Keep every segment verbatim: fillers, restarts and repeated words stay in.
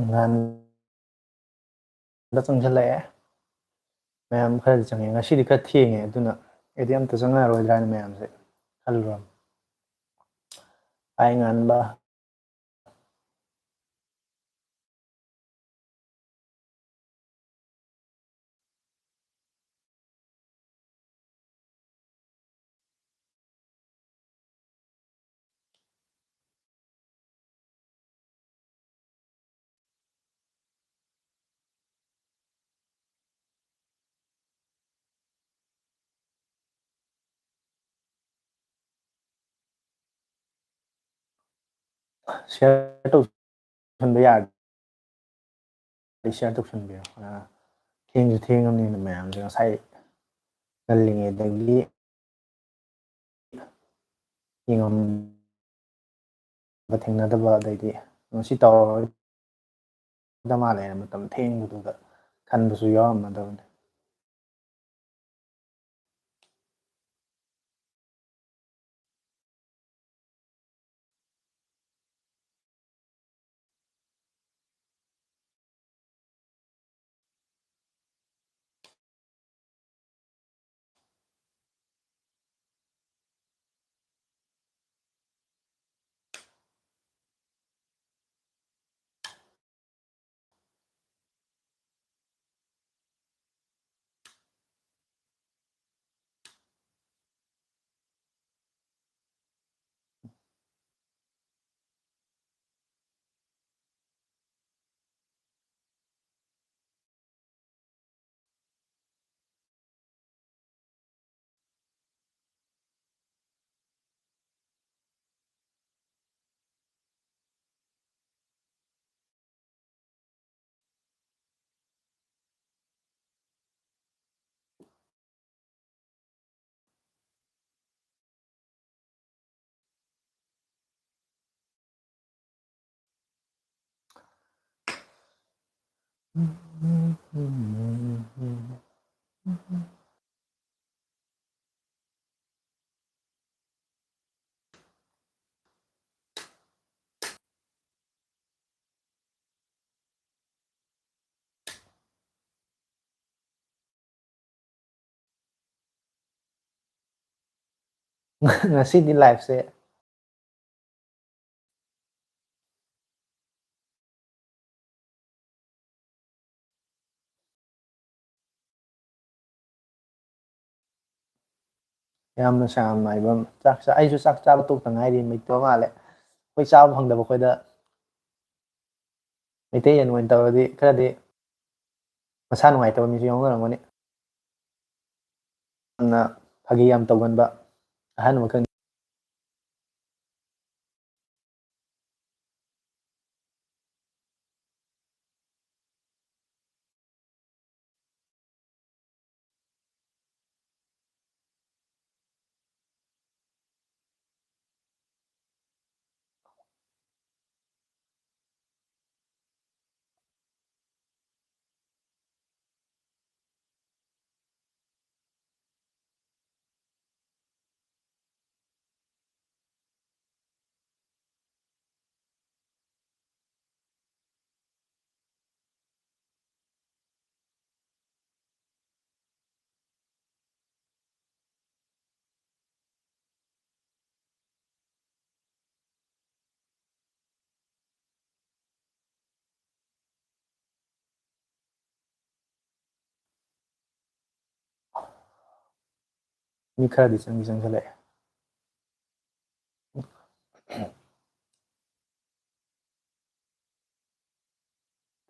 ꯉꯟꯕ ꯆꯪꯁꯤꯜꯂꯛꯑꯦ꯫ ꯃꯌꯥꯝ ꯈꯔꯗꯤ ꯆꯪꯉꯦ꯫ ꯉꯁꯤꯗꯤ ꯈꯔ ꯊꯦꯡꯉꯦ, ꯑꯗꯨꯅ ꯑꯩꯗꯤ ꯑꯝꯇ ꯆꯪꯉꯛꯑꯔꯣꯏꯗ꯭ꯔꯥ ꯍꯥꯏꯅ ꯃꯌꯥꯝꯁꯦ ꯈꯜꯂꯨꯔꯝ꯫ ꯑꯩ ꯉꯟꯕ ꯁꯤꯌꯥꯔ ꯇꯧꯁꯟꯕ ꯌꯥꯔꯗꯤ ꯁꯤꯌꯥꯔ ꯇꯧꯁꯟꯕꯤꯔꯣ꯫ ꯊꯦꯡꯁꯨ ꯊꯦꯡꯉꯕꯅꯤꯅ ꯃꯌꯥꯝꯁꯦ ꯉꯁꯥꯏ ꯉꯜꯂꯤꯉꯩꯗꯒꯤ ꯌꯦꯡꯉꯝꯕ ꯊꯦꯡꯅꯗꯕ, ꯑꯗꯩꯗꯤ ꯉꯁꯤ ꯇꯧꯔꯔꯣꯏ ꯗ ꯃꯥꯜꯂꯦꯅ ꯃꯇꯝ ꯊꯦꯡꯕꯗꯨꯗ ꯈꯟꯕꯁꯨ ꯌꯥꯎꯔꯝꯃꯗꯕꯅꯤ꯫ ꯉꯁꯤꯗꯤ ꯂꯥꯏꯐꯁꯦ ꯌꯥꯝꯅ ꯁꯥꯡꯅ ꯏꯕꯝ ꯆꯥꯛ ꯆꯥ ꯑꯩꯁꯨ ꯆꯥꯛ ꯆꯥꯕ ꯇꯣꯛꯇ ꯉꯥꯏꯔꯤ꯫ ꯃꯩꯇꯩ ꯃꯥꯜꯂꯦ꯫ ꯑꯩꯈꯣꯏ ꯆꯥꯕ ꯐꯪꯗꯕ ꯑꯩꯈꯣꯏꯗ ꯃꯩꯇꯩ ꯌꯦꯟ ꯑꯣꯏꯅ ꯇꯧꯔꯗꯤ ꯈꯔꯗꯤ ꯃꯁꯥ ꯅꯨꯡꯉꯥꯏꯇꯕ ꯃꯤꯁꯨ ꯌꯥꯎꯅꯔꯝꯒꯅꯤ꯫ ꯌꯥꯝꯅ ꯐꯥꯒꯤ ꯌꯥꯝ ꯇꯧꯒꯟꯕ ꯑꯍꯟ ꯃꯈꯜ꯫ ꯃꯤ ꯈꯔꯗꯤ ꯆꯪꯗꯤ ꯆꯪꯁꯤꯜꯂꯛꯑꯦ꯫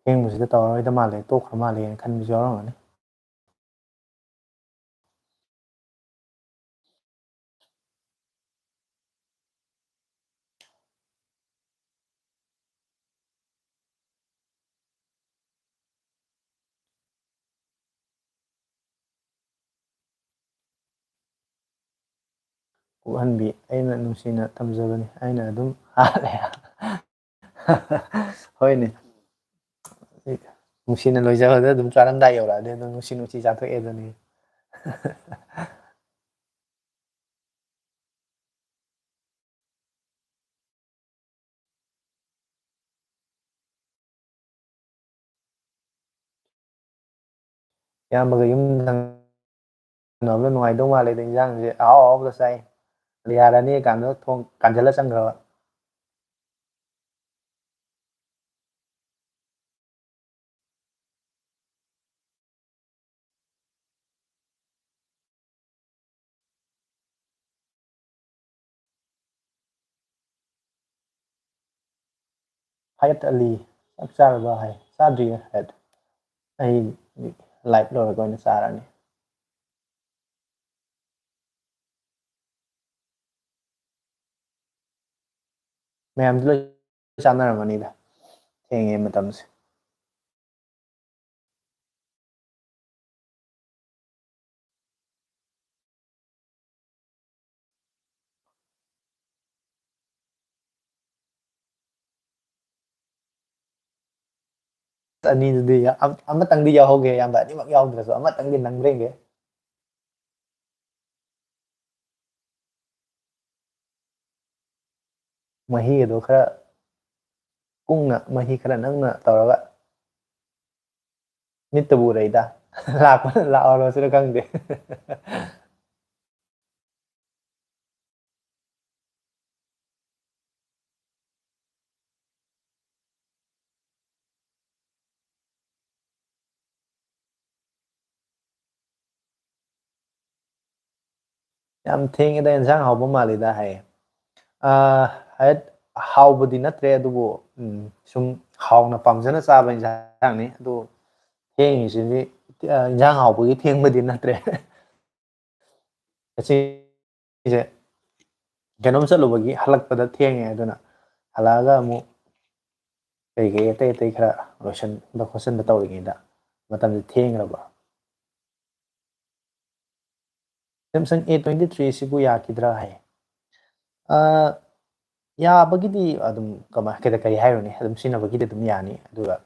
ꯊꯦꯡꯕꯁꯤꯗ ꯇꯧꯔꯔꯣꯏꯗ ꯃꯥꯜꯂꯦ, ꯇꯣꯛꯈ꯭ꯔ ꯃꯥꯜꯂꯦꯅ ꯈꯟꯕꯁꯨ ꯌꯥꯎꯔꯝꯒꯅꯤ꯫ ꯀꯣꯛꯍꯟꯕꯤ ꯑꯩꯅ ꯅꯨꯡꯁꯤꯅ ꯊꯝꯖꯕꯅꯤ, ꯑꯩꯅ ꯑꯗꯨꯝ ꯍꯥꯠꯂꯦ꯫ ꯍꯣꯏꯅꯦ, ꯅꯨꯡꯁꯤꯅ ꯂꯣꯏꯖꯕꯗ ꯑꯗꯨꯝ ꯆꯥꯔꯝꯗꯥꯏ ꯌꯧꯔꯛꯑꯗꯤ ꯑꯗꯨꯝ ꯅꯨꯡꯁꯤ ꯅꯨꯡꯁꯤ ꯆꯥꯊꯣꯛꯑꯦ ꯑꯗꯨꯅꯤ꯫ ꯏꯌꯥꯝꯕꯒ ꯌꯨꯝ ꯊꯪꯅꯕꯅ ꯅꯨꯡꯉꯥꯏꯗꯧ ꯃꯥꯜꯂꯦꯗ, ꯏꯟꯖꯥꯡꯁꯦ ꯑꯍꯥꯎ ꯑꯍꯥꯎꯕꯗ ꯆꯥꯏ꯫ ꯌꯥꯔꯅꯤ ꯀꯥꯟꯗ ꯊꯣꯡ ꯀꯥꯟꯁꯤꯜꯂ ꯆꯪꯈ꯭ꯔꯕ꯫ ꯍꯌꯠ ꯑꯂꯤ, ꯆꯥꯛ ꯆꯥꯔꯕ ꯍꯥꯏ꯫ ꯆꯥꯗ꯭ꯔꯤꯌꯦ ꯍꯌꯠ, ꯑꯩ ꯂꯥꯏꯚ ꯂꯣꯏꯔꯒ ꯑꯣꯏꯅ ꯆꯥꯔꯅꯤ꯫ ꯃꯌꯥꯝꯗꯤ ꯂꯣꯏ ꯆꯥꯟꯅꯔꯝꯃꯅꯤꯗ, ꯊꯦꯡꯉꯦ ꯃꯇꯝꯁꯦ꯫ ꯑꯅꯤꯗꯨꯗꯤ ꯌꯥ-, ꯑꯝ-, ꯑꯃꯇꯪꯗꯤ ꯌꯥꯎꯍꯧꯒꯦ, ꯏꯌꯥꯝꯕ꯫ ꯑꯅꯤꯃꯛ ꯌꯥꯎꯗ꯭ꯔꯁꯨ ꯑꯃꯇꯪꯗꯤ ꯅꯪꯕ꯭ꯔ ꯌꯦꯡꯒꯦ꯫ ꯃꯍꯤ ꯑꯗꯣ ꯈꯔ ꯀꯨꯡꯅ, ꯃꯍꯤ ꯈꯔ ꯅꯪꯅ ꯇꯧꯔꯒ꯫ ꯃꯤꯠꯇꯕꯨ ꯎꯔꯛꯏꯗ꯫ ꯂꯥꯛꯄꯅ ꯂꯥꯛꯑꯣꯔꯣ ꯁꯤꯔ ꯈꯪꯗꯦ꯫ ꯌꯥꯝ ꯊꯦꯡꯉꯦꯗ, ꯏꯟꯁꯥꯡ ꯍꯥꯎꯕ ꯃꯥꯜꯂꯤꯗ ꯍꯥꯏꯌꯦ꯫ ꯑꯥ, ꯍꯥꯏ-, ꯍꯥꯎꯕꯗꯤ ꯅꯠꯇ꯭ꯔꯦ, ꯑꯗꯨꯕꯨ, ꯎꯝ, ꯁꯨꯝ ꯍꯥꯎꯅ ꯄꯥꯝꯖꯅ ꯆꯥꯕ ꯏꯟꯁꯥꯡꯅꯤ꯫ ꯑꯗꯨ ꯊꯦꯡꯉꯤꯁꯤꯗꯤ, ꯑ, ꯏꯟꯁꯥꯡ ꯍꯥꯎꯕꯒꯤ ꯊꯦꯡꯕꯗꯤ ꯅꯠꯇ꯭ꯔꯦ꯫ ꯉꯁꯤꯁꯦ ꯀꯩꯅꯣꯝ ꯆꯠꯂꯨꯕꯒꯤ ꯍꯜꯂꯛꯄꯗ ꯊꯦꯡꯉꯦ, ꯑꯗꯨꯅ ꯍꯜꯂꯛꯑꯒ ꯑꯃꯨꯛ ꯀꯩꯀꯩ ꯑꯇꯩ ꯑꯇꯩ ꯈꯔ ꯂꯣꯏꯁꯤꯟꯕ ꯈꯣꯠꯆꯤꯟꯕ ꯇꯧꯔꯤꯉꯩꯗ ꯃꯇꯝꯁꯦ ꯊꯦꯡꯈ꯭ꯔꯕ꯫ Samsung A twenty three ꯁꯤꯕꯨ ꯌꯥꯈꯤꯗ꯭ꯔꯥ ꯍꯥꯏ꯫ ꯑ, ꯌꯥꯕꯒꯤꯗꯤ ꯑꯗꯨꯝ ꯀꯃꯥꯏ, ꯀꯩꯗ-, ꯀꯔꯤ ꯍꯥꯏꯔꯨꯅꯤ, ꯑꯗꯨꯝ ꯁꯤꯖꯤꯟꯅꯕꯒꯤꯗꯤ ꯑꯗꯨꯝ ꯌꯥꯅꯤ꯫ ꯑꯗꯨꯒ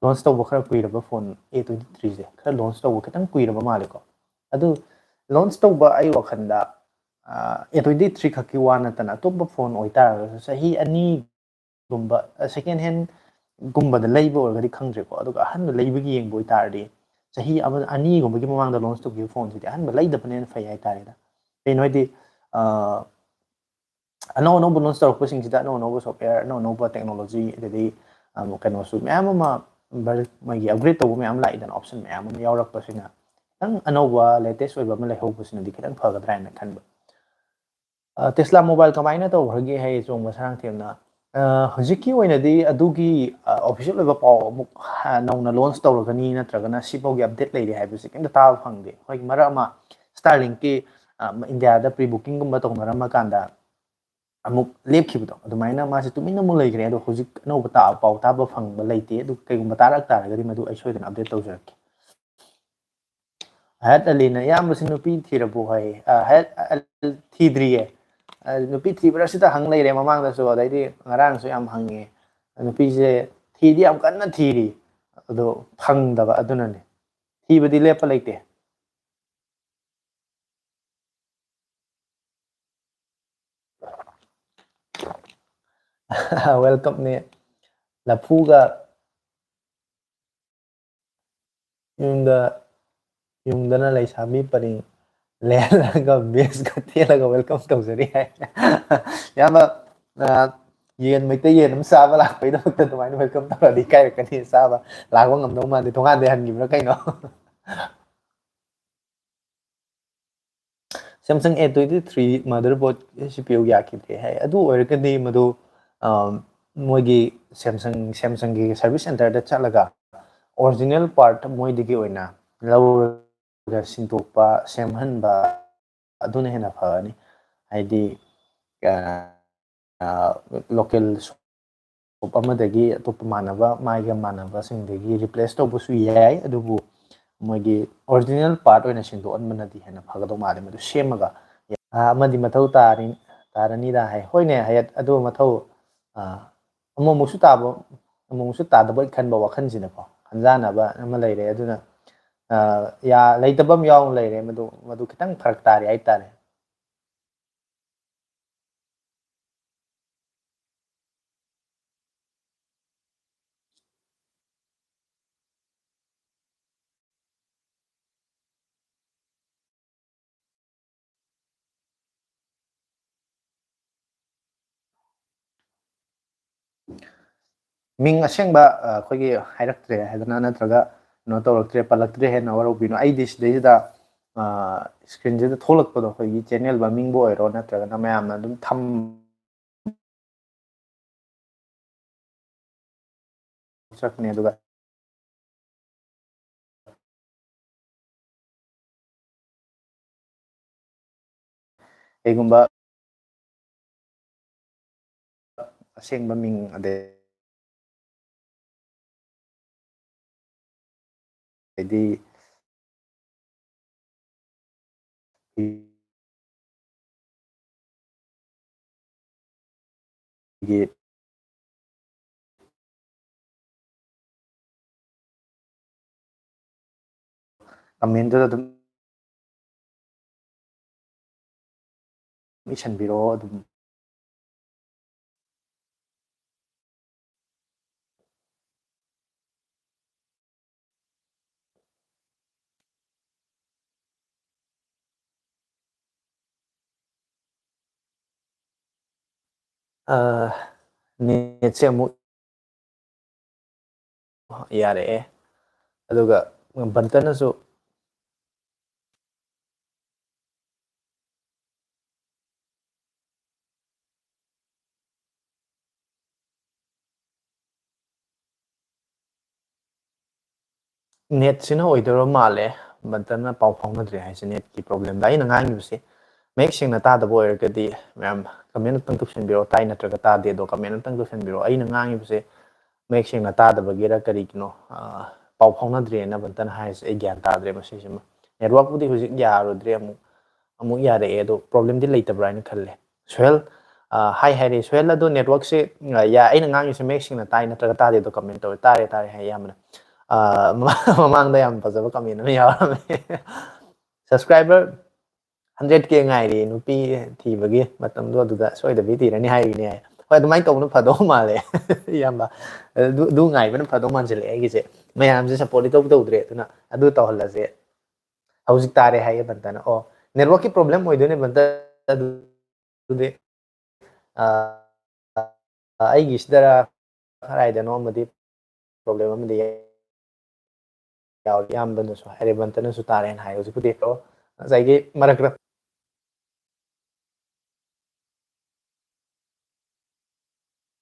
launch ꯇꯧꯕ ꯈꯔ ꯀꯨꯏꯔꯕ phone A twenty three ꯁꯦ, ꯈꯔ launch ꯇꯧꯕ ꯈꯤꯇꯪ ꯀꯨꯏꯔꯕ ꯃꯥꯜꯂꯦꯀꯣ꯫ ꯑꯗꯨ launch ꯇꯧꯕ ꯑꯩ ꯋꯥꯈꯜꯗ, ꯑ, A twenty three ꯈꯛꯀꯤ ꯋꯥ ꯅꯠꯇꯅ ꯑꯇꯣꯞꯄ phone ꯑꯣꯏꯇꯥꯔꯒꯁꯨ ꯆꯍꯤ ꯑꯅꯤꯒꯨꯝꯕ, ꯑ, second hand ꯒꯨꯝꯕꯗ ꯂꯩꯕ ꯑꯣꯏꯔꯒꯗꯤ ꯈꯪꯗ꯭ꯔꯦꯀꯣ꯫ ꯑꯗꯨꯒ ꯑꯍꯟꯕ ꯂꯩꯕꯒꯤ ꯌꯦꯡꯕ ꯑꯣꯏꯇꯥꯔꯗꯤ ꯆꯍꯤ ꯑꯃ ꯑꯅꯤꯒꯨꯝꯕꯒꯤ ꯃꯃꯥꯡꯗ launch ꯇꯧꯈꯤꯕ phone ꯁꯤꯗꯤ ꯑꯍꯟꯕ ꯂꯩꯗꯕꯅ ꯍꯦꯟꯅ ꯐꯩ ꯍꯥꯏꯇꯥꯔꯦꯗ꯫ ꯀꯩꯅꯣ ꯍꯥꯏꯗꯤ, ꯑ, ꯑꯅꯧ ꯑꯅꯧꯕ ꯂꯣꯟꯁ ꯇꯧꯔꯛꯄꯁꯤꯡꯁꯤꯗ ꯑꯅꯧ ꯑꯅꯧꯕ ꯁꯣꯐꯋꯦꯌꯔ, ꯑꯅꯧ ꯑꯅꯧꯕ ꯇꯦꯛꯅꯣꯂꯣꯖꯤ, ꯑꯗꯩꯗꯤ ꯑꯃꯨꯛ ꯀꯩꯅꯣꯁꯨ ꯃꯌꯥꯝ ꯑꯃ ꯚꯔ-, ꯃꯣꯏꯒꯤ ꯑꯞꯒ꯭ꯔꯦꯗ ꯇꯧꯕ ꯃꯌꯥꯝ ꯂꯥꯛꯏꯗꯅ, ꯑꯣꯞꯁꯟ ꯃꯌꯥꯝ ꯑꯃ ꯌꯥꯎꯔꯛꯄꯁꯤꯅ ꯈꯤꯇꯪ ꯑꯅꯧꯕ ꯂꯦꯇꯦꯁ ꯑꯣꯏꯕ ꯑꯃ ꯂꯩꯍꯧꯕꯁꯤꯅꯗꯤ ꯈꯤꯇꯪ ꯐꯒꯗ꯭ꯔꯥ ꯍꯥꯏꯅ ꯈꯟꯕ꯫ ꯇꯦꯁꯂꯥ ꯃꯣꯕꯥꯏꯜ ꯀꯃꯥꯏꯅ ꯇꯧꯈ꯭ꯔꯒꯦ ꯍꯥꯏꯌꯦ ꯆꯣꯡꯕ ꯁꯔꯥꯡꯊꯦꯝꯅ꯫ ꯑ, ꯍꯧꯖꯤꯛꯀꯤ ꯑꯣꯏꯅꯗꯤ ꯑꯗꯨꯒꯤ ꯑꯣꯐꯤꯁꯤꯌꯦꯜ ꯑꯣꯏꯕ ꯄꯥꯎ ꯑꯃꯨꯛ ꯅꯧꯅ ꯂꯣꯟꯁ ꯇꯧꯔꯒꯅꯤ ꯅꯠꯇ꯭ꯔꯒꯅ ꯁꯤꯐꯥꯎꯒꯤ ꯑꯞꯗꯦꯠ ꯂꯩꯔꯦ ꯍꯥꯏꯕꯁꯤ ꯀꯩꯝꯇ ꯇꯥꯕ ꯐꯪꯗꯦ꯫ ꯑꯩꯈꯣꯏꯒꯤ ꯃꯔꯛ ꯑꯃ ꯁ꯭ꯇꯥꯔꯂꯤꯡꯀꯤ ꯏꯟꯗꯤꯌꯥꯗ ꯄ꯭ꯔꯤ ꯕꯨꯀꯤꯡꯒꯨꯝꯕ ꯇꯧꯅꯔꯝꯃ ꯀꯥꯟꯗ ꯑꯃꯨꯛ ꯂꯦꯞꯈꯤꯕꯗꯣ, ꯑꯗꯨꯃꯥꯏꯅ ꯃꯥꯁꯦ ꯇꯨꯃꯤꯟꯅ ꯑꯃꯨꯛ ꯂꯩꯈ꯭ꯔꯦ꯫ ꯑꯗꯣ ꯍꯧꯖꯤꯛ ꯑꯅꯧꯕ ꯇꯥ-, ꯄꯥꯎ ꯇꯥꯕ ꯐꯪꯕ ꯂꯩꯇꯦ꯫ ꯑꯗꯨ ꯀꯩꯒꯨꯝꯕ ꯇꯥꯔꯛ ꯇꯥꯔꯒꯗꯤ ꯃꯗꯨ ꯑꯩ ꯁꯣꯏꯗꯅ ꯑꯞꯗꯦꯠ ꯇꯧꯖꯔꯛꯀꯦ꯫ ꯍꯌꯥꯠ ꯑꯂꯤꯅ, "ꯏꯌꯥꯝꯕꯁꯤ ꯅꯨꯄꯤ ꯊꯤꯔꯕꯣ?" ꯍꯥꯏ꯫ ꯑ, ꯍꯌꯥꯠ ꯑꯂꯤ ꯊꯤꯗ꯭ꯔꯤꯌꯦ꯫ ꯑ, ꯅꯨꯄꯤ ꯊꯤꯕ꯭ꯔꯥ ꯁꯤꯗ ꯍꯪ ꯂꯩꯔꯦ ꯃꯃꯥꯡꯗꯁꯨ, ꯑꯗꯩꯗꯤ ꯉꯔꯥꯡꯁꯨ ꯌꯥꯝ ꯍꯪꯉꯦ꯫ ꯅꯨꯄꯤꯁꯦ ꯊꯤꯗꯤ ꯌꯥꯝ ꯀꯟꯅ ꯊꯤꯔꯤ, ꯑꯗꯣ ꯐꯪꯗꯕ ꯑꯗꯨꯅꯅꯦ꯫ ꯊꯤꯕꯗꯤ ꯂꯦꯞꯄ ꯂꯩꯇꯦ꯫ ꯋꯦꯜꯀꯝꯅꯦ꯫ ꯂꯐꯨꯒ ꯌꯨꯝꯗ, ꯌꯨꯝꯗꯅ ꯂꯩꯁꯥꯕꯤ ꯄꯔꯦꯡ ꯂꯦꯜꯂꯒ ꯕꯦꯁꯀ ꯊꯦꯜꯂꯒ ꯋꯦꯜꯀꯝ ꯇꯧꯖꯔꯤ ꯍꯥꯏ꯫ ꯏꯌꯥꯝꯕ, ꯑ, ꯌꯦꯟ, ꯃꯩꯇꯩ ꯌꯦꯟ ꯑꯃ ꯆꯥꯕ ꯂꯥꯛꯄꯩꯗꯃꯛꯇ ꯑꯗꯨꯃꯥꯏꯅ ꯋꯦꯜꯀꯝ ꯇꯧꯔꯗꯤ ꯏꯀꯥꯏꯔꯛꯀꯅꯤ꯫ ꯆꯥꯕ ꯂꯥꯛꯄ ꯉꯝꯗꯧ ꯃꯥꯟꯗꯦ꯫ ꯊꯣꯡꯒꯥꯟꯗꯩ ꯍꯟꯈꯤꯕ꯭ꯔꯥ ꯀꯩꯅꯣ? Samsung A twenty three motherboard, C P U ꯌꯥꯈꯤꯗ꯭ꯔꯦ ꯍꯥꯏ꯫ ꯑꯗꯨ ꯑꯣꯏꯔꯒꯗꯤ ꯃꯗꯨ, ꯑ, ꯃꯣꯏꯒꯤ Samsung, Samsungꯒꯤ ꯁꯔꯚꯤꯁ ꯁꯦꯟꯇꯔꯗ ꯆꯠꯂꯒ ꯑꯣꯔꯤꯖꯤꯅꯦꯜ ꯄꯥꯔꯠ ꯃꯣꯏꯗꯒꯤ ꯑꯣꯏꯅ ꯂꯧꯔꯒ ꯁꯤꯟꯗꯣꯛꯄ, ꯁꯦꯝꯍꯟꯕ, ꯑꯗꯨꯅ ꯍꯦꯟꯅ ꯐꯒꯅꯤ꯫ ꯍꯥꯏꯗꯤ, ꯑ, ꯑ, ꯂꯣꯀꯦꯜ ꯁꯣꯞ ꯑꯃꯗꯒꯤ ꯑꯇꯣꯞꯄ ꯃꯥꯟꯅꯕ, ꯃꯥꯏꯒ ꯃꯥꯟꯅꯕꯁꯤꯡꯗꯒꯤ ꯔꯤꯄ꯭ꯂꯦꯁ ꯇꯧꯕꯁꯨ ꯌꯥꯏ, ꯑꯗꯨꯕꯨ ꯃꯣꯏꯒꯤ ꯑꯣꯔꯤꯖꯤꯅꯦꯜ ꯄꯥꯔꯠ ꯑꯣꯏꯅ ꯁꯤꯟꯗꯣꯛꯍꯟꯕꯅꯗꯤ ꯍꯦꯟꯅ ꯐꯒꯗꯧ ꯃꯥꯜꯂꯦ꯫ ꯃꯗꯨ ꯁꯦꯝꯃꯒ, ꯑ, ꯑꯃꯗꯤ ꯃꯊꯧ ꯇꯥꯔꯤ, ꯇꯥꯔꯅꯤꯗ ꯍꯥꯏ꯫ ꯍꯣꯏꯅꯦ, ꯍꯌꯦꯠ, ꯑꯗꯨ ꯃꯊꯧ, ꯑ, ꯑꯃꯨꯛꯃꯨꯛꯁꯨ ꯇꯥꯕ, ꯑꯃꯨꯛꯃꯨꯛꯁꯨ ꯇꯥꯗꯕꯣꯏ ꯈꯟꯕ ꯋꯥꯈꯜꯁꯤꯅꯀꯣ, ꯈꯟꯖꯥꯟꯅꯕ ꯑꯃ ꯂꯩꯔꯦ꯫ ꯑꯗꯨꯅ, ꯑ, ꯌꯥ-, ꯂꯩꯇꯕ ꯑꯃ ꯌꯥꯎꯅ ꯂꯩꯔꯦ꯫ ꯃꯗꯨ, ꯃꯗꯨ ꯈꯤꯇꯪ ꯐꯔꯛ ꯇꯥꯔꯦ ꯍꯥꯏꯇꯥꯔꯦ꯫ ꯃꯤꯡ ꯑꯁꯦꯡꯕ, ꯑ, ꯑꯩꯈꯣꯏꯒꯤ ꯍꯥꯏꯔꯛꯇ꯭ꯔꯦ ꯍꯥꯏꯗꯅ, ꯅꯠꯇ꯭ꯔꯒ ꯀꯩꯅꯣ ꯇꯧꯔꯛꯇ꯭ꯔꯦ, ꯄꯜꯂꯛꯇ꯭ꯔꯦ ꯍꯥꯏꯅ ꯋꯥꯔꯧꯕꯤꯅꯣ꯫ ꯑꯩꯗꯤ ꯁꯤꯗꯩꯁꯤꯗ, ꯑ, screenꯁꯤꯗ ꯊꯣꯛꯂꯛꯄꯗꯣ ꯑꯩꯈꯣꯏꯒꯤ channel ꯃꯃꯤꯡꯕꯨ ꯑꯣꯏꯔꯣ, ꯅꯠꯇ꯭ꯔꯒꯅ ꯃꯌꯥꯝꯅ ꯑꯗꯨꯝ ꯊꯝ-, ꯆꯠꯄꯅꯦ꯫ ꯑꯗꯨꯒ ꯀꯩꯒꯨꯝꯕ ꯑꯁꯦꯡꯕ ꯃꯤꯡ, ꯑꯗꯩ ꯑꯗꯩꯗꯤ Commentꯇꯨꯗ ꯑꯗꯨꯝ ꯏꯁꯟꯕꯤꯔꯛꯑꯣ ꯑꯗꯨꯝ꯫ ꯑ, netꯁꯦ ꯑꯃꯨꯛ ꯌꯥꯔꯛꯑꯦ꯫ ꯑꯗꯨꯒ ꯕꯟꯇꯅꯁꯨ netꯁꯤꯅ ꯑꯣꯏꯗꯣꯏꯔ ꯃꯥꯜꯂꯦ, ꯕꯟꯇꯅ ꯄꯥꯎ ꯐꯥꯎꯅꯗ꯭ꯔꯦ ꯍꯥꯏꯁꯦ netꯀꯤ problemꯗ꯫ ꯑꯩꯅ ꯉꯥꯡꯉꯤꯕꯁꯦ ꯃꯌꯦꯛ ꯁꯦꯡꯅ ꯇꯥꯗꯕ ꯑꯣꯏꯔꯒꯗꯤ ꯃꯌꯥꯝ comment ꯑꯝꯇꯪ ꯇꯧꯁꯟꯕꯤꯔꯣ, ꯇꯥꯏ ꯅꯠꯇ꯭ꯔꯒ ꯇꯥꯗꯦ ꯑꯗꯣ comment ꯑꯝꯇꯪ ꯇꯧꯁꯟꯕꯤꯔꯣ꯫ ꯑꯩꯅ ꯉꯥꯡꯉꯤꯕꯁꯦ ꯃꯌꯦꯛ ꯁꯦꯡꯅ ꯇꯥꯗꯕꯒꯤꯔ ꯀꯔꯤꯒꯤꯅꯣ, ꯑ, ꯄꯥꯎ ꯐꯥꯎꯅꯗ꯭ꯔꯦꯅ ꯕꯟꯇꯅ ꯍꯥꯏꯔꯤꯁꯦ ꯑꯩ ꯒ꯭ꯌꯥꯟ ꯇꯥꯗ꯭ꯔꯦ ꯃꯁꯤꯁꯤꯃ꯫ Networkꯄꯨꯗꯤ ꯍꯧꯖꯤꯛ ꯌꯥꯔꯨꯗ꯭ꯔꯦ ꯑꯃꯨꯛ, ꯑꯃꯨꯛ ꯌꯥꯔꯛꯑꯦ ꯑꯗꯣ problemꯗꯤ ꯂꯩꯇꯕ꯭ꯔꯥ ꯍꯥꯏꯅ ꯈꯜꯂꯦ꯫ ꯁꯣꯍꯦꯜ, ꯑ, ꯍꯥꯏ ꯍꯥꯏꯔꯦ꯫ ꯁꯣꯍꯦꯜ ꯑꯗꯣ networkꯁꯦ, ꯑ, ꯌꯥ-, ꯑꯩꯅ ꯉꯥꯡꯉꯤꯁꯦ ꯃꯌꯦꯛ ꯁꯦꯡꯅ ꯇꯥꯏ ꯅꯠꯇ꯭ꯔꯒ ꯇꯥꯗꯦ ꯑꯗꯣ comment ꯇꯧꯋꯦ꯫ ꯇꯥꯔꯦ, ꯇꯥꯔꯦ ꯍꯥꯏ ꯑꯌꯥꯝꯕꯅ꯫ ꯑ, ꯃꯃꯥꯡ-, ꯃꯃꯥꯡꯗ ꯌꯥꯝ ꯐꯖꯕ comment ꯑꯃ ꯌꯥꯎꯔꯝꯃꯦ꯫ Subscriber hundred K ꯉꯥꯏꯔꯤ, ꯅꯨꯄꯤ ꯊꯤꯕꯒꯤ ꯃꯇꯝꯗꯣ ꯑꯗꯨꯗ ꯁꯣꯏꯗꯕꯤ ꯊꯤꯔꯅꯤ ꯍꯥꯏꯔꯤꯅꯦ꯫ ꯍꯣꯏ, ꯑꯗꯨꯃꯥꯏꯅ ꯇꯧꯕꯅ ꯐꯗꯧ ꯃꯥꯜꯂꯦ, ꯏꯌꯥꯝꯕ꯫ ꯑꯗꯨ, ꯑꯗꯨ ꯉꯥꯏꯕꯅ ꯐꯗꯧ ꯃꯥꯟꯁꯤꯜꯂꯛꯑꯦ ꯑꯩꯒꯤꯁꯦ꯫ ꯃꯌꯥꯝꯁꯦ support ꯏꯇꯧ ꯇꯧꯗ꯭ꯔꯦ, ꯑꯗꯨꯅ ꯑꯗꯨ ꯇꯧꯍꯜꯂꯁꯦ꯫ ꯍꯧꯖꯤꯛ ꯇꯥꯔꯦ ꯍꯥꯏꯌꯦ ꯕꯟꯇꯅ꯫ ꯑꯣ, networkꯀꯤ problem ꯑꯣꯏꯗꯣꯏꯅꯦ ꯕꯟꯇ, ꯑꯗꯨꯗꯤ, ꯑ, ꯑꯩꯒꯤꯁꯤꯗꯔ ꯀꯗꯥꯏꯗꯅꯣ ꯑꯃꯗꯤ problem ꯑꯃꯗꯤ ꯌꯥꯎꯔꯤ꯫ ꯑꯌꯥꯝꯕꯅꯁꯨ ꯍꯥꯏꯔꯦ, ꯕꯟꯇꯅꯁꯨ ꯇꯥꯔꯦꯅ ꯍꯥꯏ꯫ ꯍꯧꯖꯤꯛꯄꯨꯗꯤ ꯑꯗꯣ ꯉꯁꯥꯏꯒꯤ ꯃꯔꯛꯇ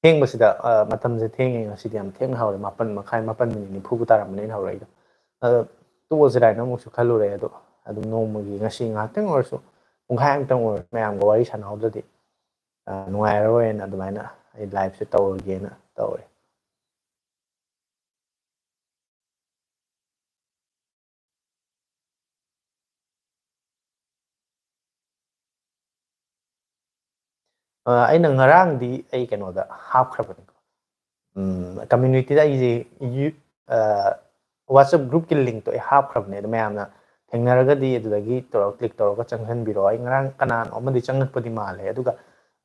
ꯊꯦꯡꯕꯁꯤꯗ, ꯑ, ꯃꯇꯝꯁꯦ ꯊꯦꯡꯉꯦ ꯉꯁꯤꯗꯤ, ꯌꯥꯝ ꯊꯦꯡꯅ ꯍꯧꯔꯦ꯫ ꯃꯥꯄꯟ ꯃꯈꯥꯏ, ꯃꯥꯄꯟ ꯃꯤꯅꯤꯠ ꯅꯤꯐꯨꯕꯨ ꯇꯥꯔꯝꯕꯅꯦ ꯑꯩꯅ ꯍꯧꯔꯛꯏꯗꯣ꯫ ꯑꯗꯣ ꯇꯣꯛꯑꯁꯤꯔꯥ ꯍꯥꯏꯅ ꯑꯃꯨꯛꯁꯨ ꯈꯜꯂꯨꯔꯦ꯫ ꯑꯗꯣ ꯑꯗꯨꯝ ꯅꯣꯡꯃꯒꯤ ꯉꯁꯤ ꯉꯥꯏꯍꯥꯛꯇꯪ ꯑꯣꯏꯔꯁꯨ, ꯄꯨꯡꯈꯥꯏ ꯑꯃꯇꯪ ꯑꯣꯏꯔꯁꯨ ꯃꯌꯥꯝꯒ ꯋꯥꯔꯤ ꯁꯥꯟꯅꯍꯧꯗ꯭ꯔꯗꯤ, ꯑ, ꯅꯨꯡꯉꯥꯏꯔꯔꯣꯏꯅ ꯑꯗꯨꯃꯥꯏꯅ ꯑꯩ liveꯁꯦ ꯇꯧꯔꯒꯦꯅ ꯇꯧꯔꯦ꯫ ꯑ, ꯑꯩꯅ ꯉꯔꯥꯡꯗꯤ ꯑꯩ ꯀꯩꯅꯣꯗ ꯍꯥꯞꯈ꯭ꯔꯕꯅꯤꯀꯣ꯫ ꯎꯝ, communityꯗ ꯑꯩꯁꯦ ꯌꯨ-, ꯑ, WhatsApp groupꯀꯤ linkꯇꯣ ꯑꯩ ꯍꯥꯞꯈ꯭ꯔꯕꯅꯦ꯫ ꯑꯗꯣ ꯃꯌꯥꯝꯅ ꯊꯦꯡꯅꯔꯒꯗꯤ ꯑꯗꯨꯗꯒꯤ ꯇꯧꯔꯒ, click ꯇꯧꯔꯒ ꯆꯪꯍꯟꯕꯤꯔꯛꯑꯣ꯫ ꯑꯩ ꯉꯔꯥꯡ ꯀꯅꯥꯅꯣ ꯑꯃꯗꯤ ꯆꯪꯉꯛꯄꯗꯤ ꯃꯥꯜꯂꯦ꯫ ꯑꯗꯨꯒ,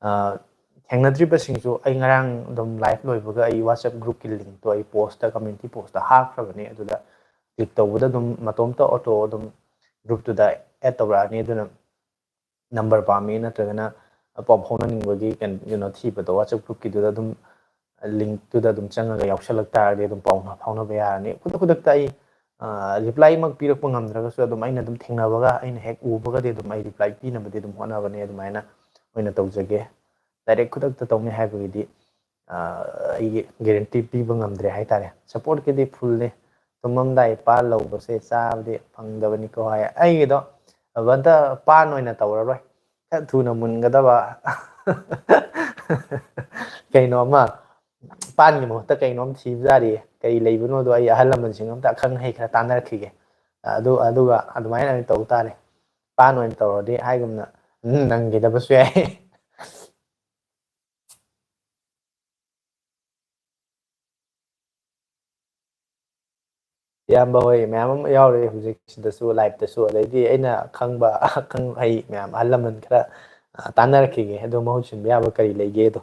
ꯑ, ꯊꯦꯡꯅꯗ꯭ꯔꯤꯕꯁꯤꯡꯁꯨ ꯑꯩ ꯉꯔꯥꯡ ꯑꯗꯨꯝ live ꯂꯣꯏꯕꯒ ꯑꯩ WhatsApp groupꯀꯤ linkꯇꯣ ꯑꯩ postꯇ, community postꯇ ꯍꯥꯞꯈ꯭ꯔꯕꯅꯦ꯫ ꯑꯗꯨꯗ click ꯇꯧꯕꯗ ꯑꯗꯨꯝ ꯃꯇꯣꯝꯇ auto ꯑꯗꯨꯝ groupꯇꯨꯗ add ꯇꯧꯔꯛꯑꯅꯤ꯫ ꯑꯗꯨꯅ number ꯄꯥꯝꯃꯤ ꯅꯠꯇ꯭ꯔꯒꯅ ꯄꯥꯎ ꯐꯥꯎꯅꯅꯤꯡꯕꯒꯤ ꯀꯩꯅꯣ, ꯀꯩꯅꯣ ꯊꯤꯕꯗꯣ, WhatsApp groupꯀꯤꯗꯨꯗ ꯑꯗꯨꯝ linkꯇꯨꯗ ꯑꯗꯨꯝ ꯆꯪꯉꯒ ꯌꯥꯎꯁꯜꯂꯛ ꯇꯥꯔꯗꯤ ꯑꯗꯨꯝ ꯄꯥꯎ ꯐꯥꯎꯅꯕ ꯌꯥꯔꯅꯤ꯫ ꯈꯨꯗꯛ ꯈꯨꯗꯛꯇ ꯑꯩ, ꯑ, replyꯃꯛ ꯄꯤꯔꯛꯄ ꯉꯝꯗ꯭ꯔꯒꯁꯨ ꯑꯗꯨꯝ ꯑꯩꯅ ꯑꯗꯨꯝ ꯊꯦꯡꯅꯕꯒ, ꯑꯩꯅ ꯍꯦꯛ ꯎꯕꯒꯗꯤ ꯑꯗꯨꯝ ꯑꯩ reply ꯄꯤꯅꯕꯗꯤ ꯑꯗꯨꯝ ꯍꯣꯠꯅꯕꯅꯦ꯫ ꯑꯗꯨꯃꯥꯏꯅ ꯑꯣꯏꯅ ꯇꯧꯖꯒꯦ꯫ Direct ꯈꯨꯗꯛꯇ ꯇꯧꯅꯤ ꯍꯥꯏꯕꯒꯤꯗꯤ, ꯑ, ꯑꯩꯒꯤ guarantee ꯄꯤꯕ ꯉꯝꯗ꯭ꯔꯦ ꯍꯥꯏꯇꯥꯔꯦ꯫ Supportꯀꯤꯗꯤ fullꯅꯤ꯫ ꯇꯨꯝꯃꯝꯗꯥꯏ ꯄꯥꯟ ꯂꯧꯕꯁꯦ ꯆꯥꯕꯗꯤ ꯐꯪꯗꯕꯅꯤꯀꯣ ꯍꯥꯏ꯫ ꯑꯩꯒꯤꯗꯣ ꯑꯕꯗ ꯄꯥꯟ ꯑꯣꯏꯅ ꯇꯧꯔꯔꯣꯏ꯫ ꯈꯔ ꯊꯨꯅ ꯃꯨꯟꯒꯗꯕ ꯀꯩꯅꯣꯝꯃ, ꯄꯥꯟꯒꯤ ꯃꯍꯨꯠꯇ ꯀꯩꯅꯣꯝ ꯊꯤꯕ ꯌꯥꯔꯤ꯫ ꯀꯔꯤ ꯂꯩꯕꯅꯣꯗꯣ ꯑꯩ ꯑꯍꯜ ꯂꯃꯟꯁꯤꯡ ꯑꯝꯇ ꯑꯈꯪ ꯑꯍꯩ ꯈꯔ ꯇꯥꯟꯅꯔꯛꯈꯤꯒꯦ꯫ ꯑꯗꯨ, ꯑꯗꯨꯒ ꯑꯗꯨꯃꯥꯏꯅ ꯑꯣꯏꯅ ꯇꯧ ꯇꯥꯔꯦ꯫ ꯄꯥꯟ ꯑꯣꯏꯅ ꯇꯧꯔꯗꯤ ꯍꯥꯏꯒꯨꯝꯅ, ꯎꯝ, ꯅꯪꯈꯤꯗꯕꯁꯨ ꯌꯥꯏ꯫ ꯏꯌꯥꯝꯕ ꯍꯣꯏ ꯃꯌꯥꯝ ꯑꯃ ꯌꯥꯎꯔꯦ ꯍꯧꯖꯤꯛ ꯁꯤꯗꯁꯨ, liveꯇꯁꯨ, ꯑꯗꯩꯗꯤ ꯑꯩꯅ ꯈꯪꯕ ꯑꯈꯪ ꯑꯍꯩ ꯃꯌꯥꯝ, ꯑꯍꯜ ꯂꯃꯟ ꯈꯔ, ꯑ, ꯇꯥꯟꯅꯔꯛꯈꯤꯒꯦ꯫ ꯑꯗꯣ ꯃꯍꯨꯠ ꯁꯤꯟꯕ ꯌꯥꯕ ꯀꯔꯤ ꯂꯩꯒꯦꯗꯣ꯫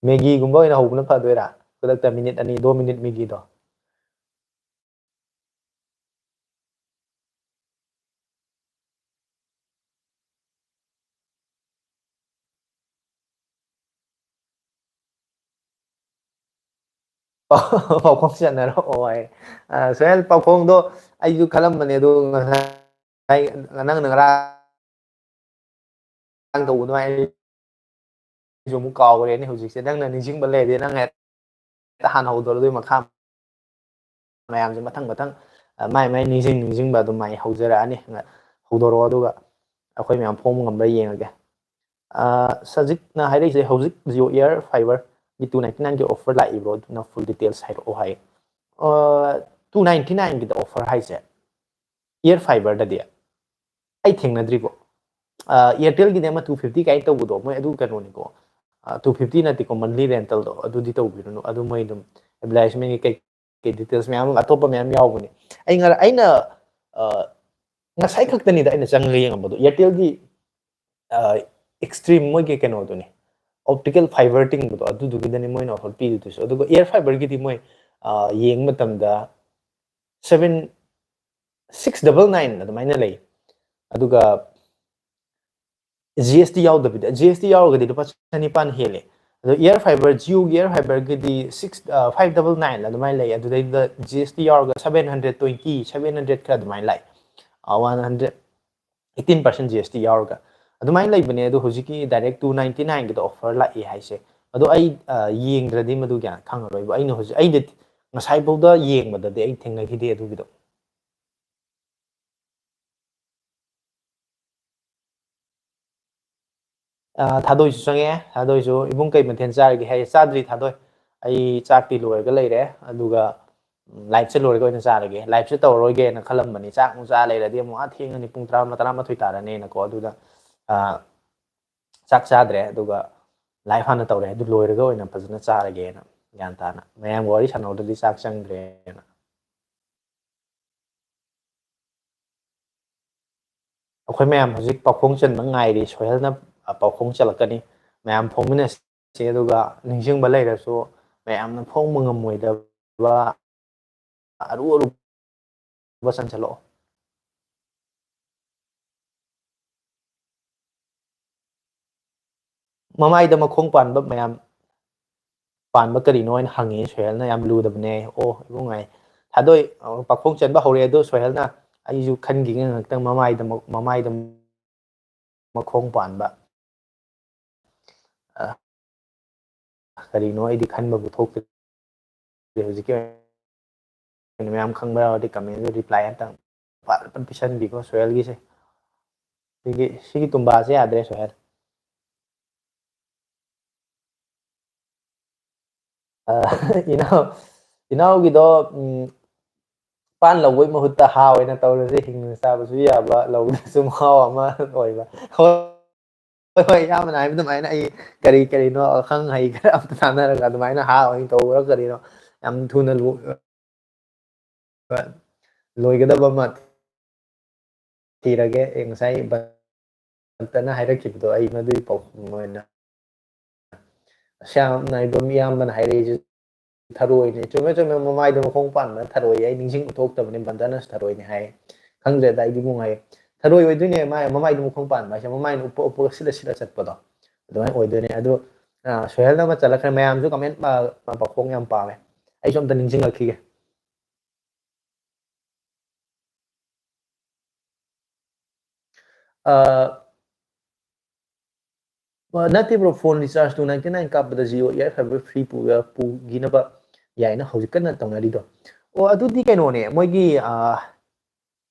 ꯃꯦꯒꯤꯒꯨꯝꯕ ꯑꯣꯏꯅ ꯍꯧꯕꯅ ꯐꯗꯣꯏꯔꯥ? ꯈꯨꯗꯛꯇ minute ꯑꯅꯤ, ꯗꯣ minute ꯃꯦꯒꯤꯗꯣ꯫ ꯄꯥꯎꯈꯣꯡ ꯆꯠꯅꯔꯛꯑꯣ ꯍꯥꯏ꯫ ꯑ, ꯁꯣꯍꯦꯜ, ꯄꯥꯎꯈꯣꯡꯗꯣ ꯑꯩꯁꯨ ꯈꯜꯂꯝꯕꯅꯦ, ꯑꯗꯨ ꯉꯁꯥꯏ ꯅꯪꯅ ꯉꯔꯥꯡ ꯇꯧꯕꯗꯣ ꯑꯩꯁꯨ ꯑꯃꯨꯛ ꯀꯥꯎꯈ꯭ꯔꯦꯅꯦ ꯍꯧꯖꯤꯛꯁꯦ꯫ ꯅꯪꯅ ꯅꯤꯡꯁꯤꯡꯕ ꯂꯩꯔꯗꯤ ꯅꯪ ꯍꯦꯛꯇ ꯍꯥꯟꯅ ꯍꯧꯗꯣꯔꯛꯑꯣ, ꯑꯗꯨꯒꯤ ꯃꯈꯥ ꯃꯌꯥꯝꯁꯦ ꯃꯊꯪ ꯃꯊꯪ, ꯑ, ꯃꯥꯏ ꯃꯥꯏ ꯅꯤꯡꯁꯤꯡ ꯅꯤꯡꯁꯤꯡꯕ ꯑꯗꯨꯃꯥꯏ ꯍꯧꯖꯔꯛꯑꯅꯤ꯫ ꯍꯧꯗꯣꯔꯛꯑꯣ, ꯑꯗꯨꯒ ꯑꯩꯈꯣꯏ ꯃꯌꯥꯝ ꯐꯣꯡꯕ ꯉꯝꯕ꯭ꯔꯥ ꯌꯦꯡꯉꯒꯦ꯫ ꯑ, ꯁꯖꯤꯠꯅ ꯍꯥꯏꯔꯛꯏꯁꯦ, ꯍꯧꯖꯤꯛ Jio Air Fiber ꯒꯤ two ninety nine ꯒꯤ offer ꯂꯥꯛꯏꯕ꯭ꯔꯣ? ꯑꯗꯨꯅ full details ꯍꯥꯏꯔꯛꯑꯣ ꯍꯥꯏ꯫ ꯑ, two ninety nine ꯒꯤꯗ offer ꯍꯥꯏꯁꯦ, Air Fiber ꯗꯗꯤ ꯑꯩ ꯊꯦꯡꯅꯗ꯭ꯔꯤꯕꯣ꯫ ꯑ, Airtel ꯒꯤꯗꯤ ꯑꯃ two fifty ꯀꯥꯏꯅ ꯇꯧꯕꯗꯣ, ꯃꯣꯏ ꯑꯗꯨ ꯀꯩꯅꯣꯅꯤꯀꯣ꯫ ꯑ, two fifty ꯅꯠꯇꯦꯀꯣ, monthly rental ꯗꯣ, ꯑꯗꯨꯗꯤ ꯇꯧꯕꯤꯔꯨꯅꯨ꯫ ꯑꯗꯨ ꯃꯣꯏ ꯑꯗꯨꯝ advertisement ꯀꯩ ꯀꯩ details ꯃꯌꯥꯝ ꯑꯃ, ꯑꯇꯣꯞꯄ ꯃꯌꯥꯝ ꯌꯥꯎꯕꯅꯦ꯫ ꯑꯩ ꯉꯔꯥꯡ, ꯑꯩꯅ, ꯑ, ꯉꯁꯥꯏ ꯈꯛꯇꯅꯤꯗ ꯑꯩꯅ ꯆꯪꯉꯒ ꯌꯦꯡꯉꯝꯕꯗꯣ, Airtel ꯒꯤ, ꯑ, Xstream ꯃꯣꯏꯒꯤ ꯀꯩꯅꯣꯗꯨꯅꯤ, optical fiber ꯇꯤꯡꯕꯗꯣ, ꯑꯗꯨꯗꯨꯒꯤꯗꯅꯤ ꯃꯣꯏꯅ offer ꯄꯤꯔꯤꯗꯨꯁꯨ꯫ ꯑꯗꯨꯒ Air Fiber ꯒꯤꯗꯤ ꯃꯣꯏ, ꯑ, ꯌꯦꯡꯕ ꯃꯇꯝꯗ seven, six double nine ꯑꯗꯨꯃꯥꯏꯅ ꯂꯩ꯫ ꯑꯗꯨꯒ G S T ꯌꯥꯎꯗꯕꯤꯗ, G S T ꯌꯥꯎꯔꯒꯗꯤ ꯂꯨꯄꯥ ꯆꯅꯤꯄꯥꯟ ꯍꯦꯜꯂꯦ꯫ ꯑꯗꯣ Air Fiber, Jio ꯒꯤ Air Fiber ꯒꯤꯗꯤ six, ꯑ, five double nine ꯑꯗꯨꯃꯥꯏꯅ ꯂꯩ꯫ ꯑꯗꯨꯗꯩꯗ G S T ꯌꯥꯎꯔꯒ seven hundred twenty, seven hundred ꯈꯔ ꯑꯗꯨꯃꯥꯏꯅ ꯂꯥꯛꯑꯦ꯫ ꯑ, one hundred, eighteen percent G S T ꯌꯥꯎꯔꯒ ꯑꯗꯨꯃꯥꯏꯅ ꯂꯩꯕꯅꯦ꯫ ꯑꯗꯣ ꯍꯧꯖꯤꯛꯀꯤ direct two ninety nine ꯒꯤꯗ offer ꯂꯥꯛꯑꯦ ꯍꯥꯏꯁꯦ, ꯑꯗꯣ ꯑꯩ, ꯑ, ꯌꯦꯡꯗ꯭ꯔꯗꯤ ꯃꯗꯨ ꯒ꯭ꯌꯥꯟ ꯈꯪꯉꯔꯣꯏꯕ꯫ ꯑꯩꯅ ꯍꯧꯖꯤꯛ, ꯑꯩꯅ ꯉꯁꯥꯏꯐꯥꯎꯗ ꯌꯦꯡꯕꯗꯗꯤ ꯑꯩ ꯊꯦꯡꯅꯈꯤꯗꯦ ꯑꯗꯨꯒꯤꯗꯣ꯫ ꯑ, ꯊꯥꯗꯣꯏꯁꯨ ꯆꯪꯉꯛꯑꯦ꯫ ꯊꯥꯗꯣꯏꯁꯨ, "ꯏꯕꯨꯡ, ꯀꯩ ꯃꯊꯦꯜ ꯆꯥꯔꯒꯦ?" ꯍꯥꯏꯌꯦ꯫ "ꯆꯥꯗ꯭ꯔꯤ, ꯊꯥꯗꯣꯏ꯫ ꯑꯩ ꯆꯥꯛꯇꯤ ꯂꯣꯏꯔꯒ ꯂꯩꯔꯦ, ꯑꯗꯨꯒ, ꯎꯝ, live ꯁꯦ ꯂꯣꯏꯔꯒ ꯑꯣꯏꯅ ꯆꯥꯔꯒꯦ꯫ Live ꯁꯦ ꯇꯧꯔꯔꯣꯏꯒꯦꯅ ꯈꯜꯂꯝꯕꯅꯤ꯫ ꯆꯥꯛ ꯑꯃꯨꯛ ꯆꯥ ꯂꯩꯔꯗꯤ ꯑꯃꯨꯛ ꯑꯥ ꯊꯦꯡꯉꯅꯤ, ꯄꯨꯡ ꯇꯔꯥ, ꯇꯔꯥꯃꯥꯊꯣꯏ ꯇꯥꯔꯅꯤꯅꯀꯣ꯫ ꯑꯗꯨꯗ, ꯑ, ꯆꯥꯛ ꯆꯥꯗ꯭ꯔꯦ, ꯑꯗꯨꯒ live ꯍꯥꯟꯅ ꯇꯧꯔꯦ꯫ ꯑꯗꯨ ꯂꯣꯏꯔꯒ ꯑꯣꯏꯅ ꯐꯖꯅ ꯆꯥꯔꯒꯦꯅ, ꯒ꯭ꯌꯥꯟ ꯇꯥꯅ ꯃꯌꯥꯝꯒ ꯋꯥꯔꯤ ꯁꯥꯟꯅꯍꯧꯗ꯭ꯔꯗꯤ ꯆꯥꯛ ꯆꯪꯗ꯭ꯔꯦꯅ"꯫ ꯑꯩꯈꯣꯏ ꯃꯌꯥꯝ ꯍꯧꯖꯤꯛ ꯄꯥꯎꯈꯣꯡ ꯆꯟꯕ ꯉꯥꯏꯔꯤ꯫ ꯁꯣꯍꯦꯜꯅ, ꯑ, ꯄꯥꯎꯈꯣꯡ ꯆꯜꯂꯛꯀꯅꯤ꯫ ꯃꯌꯥꯝ ꯐꯣꯡꯃꯤꯟꯅꯁꯤ, ꯑꯗꯨꯒ ꯅꯤꯡꯁꯤꯡꯕ ꯂꯩꯔꯁꯨ ꯃꯌꯥꯝꯅ ꯐꯣꯡꯕ ꯉꯝꯃꯣꯏꯗꯕ ꯑꯔꯨ ꯑꯔꯨꯕ ꯆꯟꯁꯜꯂꯛꯑꯣ꯫ ꯃꯃꯥꯏꯗ ꯃꯈꯣꯡ ꯄꯥꯟꯕ ꯃꯌꯥꯝ꯫ ꯄꯥꯟꯕ ꯀꯔꯤꯅꯣ ꯍꯥꯏꯅ ꯍꯪꯉꯤ ꯁꯣꯍꯦꯜꯅ꯫ ꯌꯥꯝ ꯂꯨꯗꯕꯅꯦ꯫ ꯑꯣ ꯏꯕꯨꯡ ꯍꯥꯏ꯫ ꯊꯥꯗꯣꯏ, ꯑ, ꯄꯥꯈꯣꯡ ꯆꯟꯕ ꯍꯧꯔꯦ ꯑꯗꯣ ꯁꯣꯍꯦꯜꯅ꯫ ꯑꯩꯁꯨ ꯈꯟꯈꯤꯒꯦ ꯉꯥꯏꯍꯥꯛꯇꯪ꯫ ꯃꯃꯥꯏꯗ ꯃ-, ꯃꯃꯥꯏꯗ ꯃꯈꯣꯡ ꯄꯥꯟꯕ꯫ ꯑ, ꯀꯔꯤꯅꯣ ꯑꯩꯗꯤ ꯈꯟꯕꯕꯨ ꯊꯣꯛꯇ꯭ꯔꯤ ꯍꯧꯖꯤꯛꯀꯤ ꯑꯣꯏꯅ꯫ ꯃꯌꯥꯝ ꯈꯪꯕ ꯌꯥꯎꯔꯗꯤ comment ꯗ reply ꯑꯝꯇꯪ ꯐꯠ ꯐꯠ ꯄꯤꯁꯟꯕꯤꯀꯣ ꯁꯣꯍꯦꯜꯒꯤꯁꯦ꯫ ꯁꯤꯒꯤ, ꯁꯤꯒꯤ ꯇꯨꯝꯕꯥꯁꯦ ꯌꯥꯗ꯭ꯔꯦ ꯁꯣꯍꯦꯜ꯫ ꯑ, ꯏꯅꯥꯎ, ꯏꯅꯥꯎꯒꯤꯗꯣ, ꯎꯝ, ꯄꯥꯟ ꯂꯧꯕꯒꯤ ꯃꯍꯨꯠꯇ ꯍꯥ ꯑꯣꯏꯅ ꯇꯧꯔꯁꯦ, ꯍꯤꯡꯅ ꯆꯥꯕꯁꯨ ꯌꯥꯕ, ꯂꯧꯗ꯭ꯔꯁꯨ ꯃꯍꯥꯎ ꯑꯃ ꯑꯣꯏꯕ꯫ ꯍꯣꯏ, ꯍꯣꯏ, ꯍꯣꯏ, ꯏꯌꯥꯝꯕꯅ ꯍꯥꯏꯕ ꯑꯗꯨꯃꯥꯏꯅ ꯑꯩ ꯀꯔꯤ ꯀꯔꯤꯅꯣ ꯑꯈꯪ ꯑꯍꯩ ꯈꯔ ꯑꯝꯇ ꯇꯥꯟꯅꯔꯒ ꯑꯗꯨꯃꯥꯏꯅ ꯍꯥ ꯑꯣꯏꯅ ꯇꯧꯕ꯭ꯔꯥ ꯀꯔꯤꯅꯣ, ꯌꯥꯝ ꯊꯨꯅ ꯂꯨ-, ꯂꯣꯏꯒꯗꯕ ꯑꯃ ꯊꯤꯔꯒꯦ꯫ ꯑꯩ ꯉꯁꯥꯏ ꯕꯟꯇꯅ ꯍꯥꯏꯔꯛꯈꯤꯕꯗꯣ ꯑꯩ ꯃꯗꯨꯒꯤ ꯄꯥꯎꯈꯨꯝ ꯑꯣꯏꯅ ꯁ꯭ꯌꯥꯝꯅ ꯍꯥꯏꯕ ꯃꯤꯌꯥꯝꯕꯅ ꯍꯥꯏꯔꯛꯏꯁꯦ ꯊꯔꯣꯏꯅꯦ꯫ ꯆꯨꯝꯃꯦ, ꯆꯨꯝꯃꯦ, ꯃꯃꯥꯏꯗꯣ ꯃꯈꯣꯡ ꯄꯥꯟꯕ ꯊꯔꯣꯏ꯫ ꯑꯩ ꯅꯤꯡꯁꯤꯡꯕ ꯊꯣꯛꯇꯕꯅꯦ, ꯕꯟꯗꯅꯁꯨ ꯊꯔꯣꯏꯅꯦ ꯍꯥꯏ꯫ ꯈꯪꯗ꯭ꯔꯦꯗ, ꯑꯩꯗꯤ ꯏꯕꯨꯡ ꯍꯥꯏ꯫ ꯊꯔꯣꯏ ꯑꯣꯏꯗꯣꯏꯅꯦ, ꯃꯥꯏ ꯃꯃꯥꯏꯗꯣ ꯃꯈꯣꯡ ꯄꯥꯟꯕ ꯍꯥꯏꯁꯦ, ꯃꯃꯥꯏꯅ ꯎꯞꯄ ꯎꯞꯄꯒ ꯁꯤꯠꯂ ꯁꯤꯠꯂ ꯆꯠꯄꯗꯣ ꯑꯗꯨꯃꯥꯏꯅ ꯑꯣꯏꯗꯣꯏꯅꯦ꯫ ꯑꯗꯨ, ꯑ, ꯁꯣꯍꯦꯜꯅ ꯑꯃ ꯆꯠꯂꯛꯈ꯭ꯔꯦ꯫ ꯃꯌꯥꯝꯁꯨ comment, ꯑ, ꯄꯥꯈꯣꯡ ꯌꯥꯝ ꯄꯥꯝꯃꯦ꯫ ꯑꯩꯁꯨ ꯑꯝꯇ ꯅꯤꯡꯁꯤꯡꯉꯛꯈꯤꯒꯦ꯫ ꯑ, ꯑ, ꯅꯠꯇꯦ bro, phone recharge two ninety nine ꯀꯥꯞꯄꯗ Jio Air Fiber free ꯄꯨ-, ꯄꯨꯈꯤꯅꯕ ꯌꯥꯏꯅ ꯍꯧꯖꯤꯛ ꯀꯟꯅ ꯇꯧꯅꯔꯤꯗꯣ꯫ ꯑꯣ, ꯑꯗꯨꯗꯤ ꯀꯩꯅꯣꯅꯦ, ꯃꯣꯏꯒꯤ, ꯑ,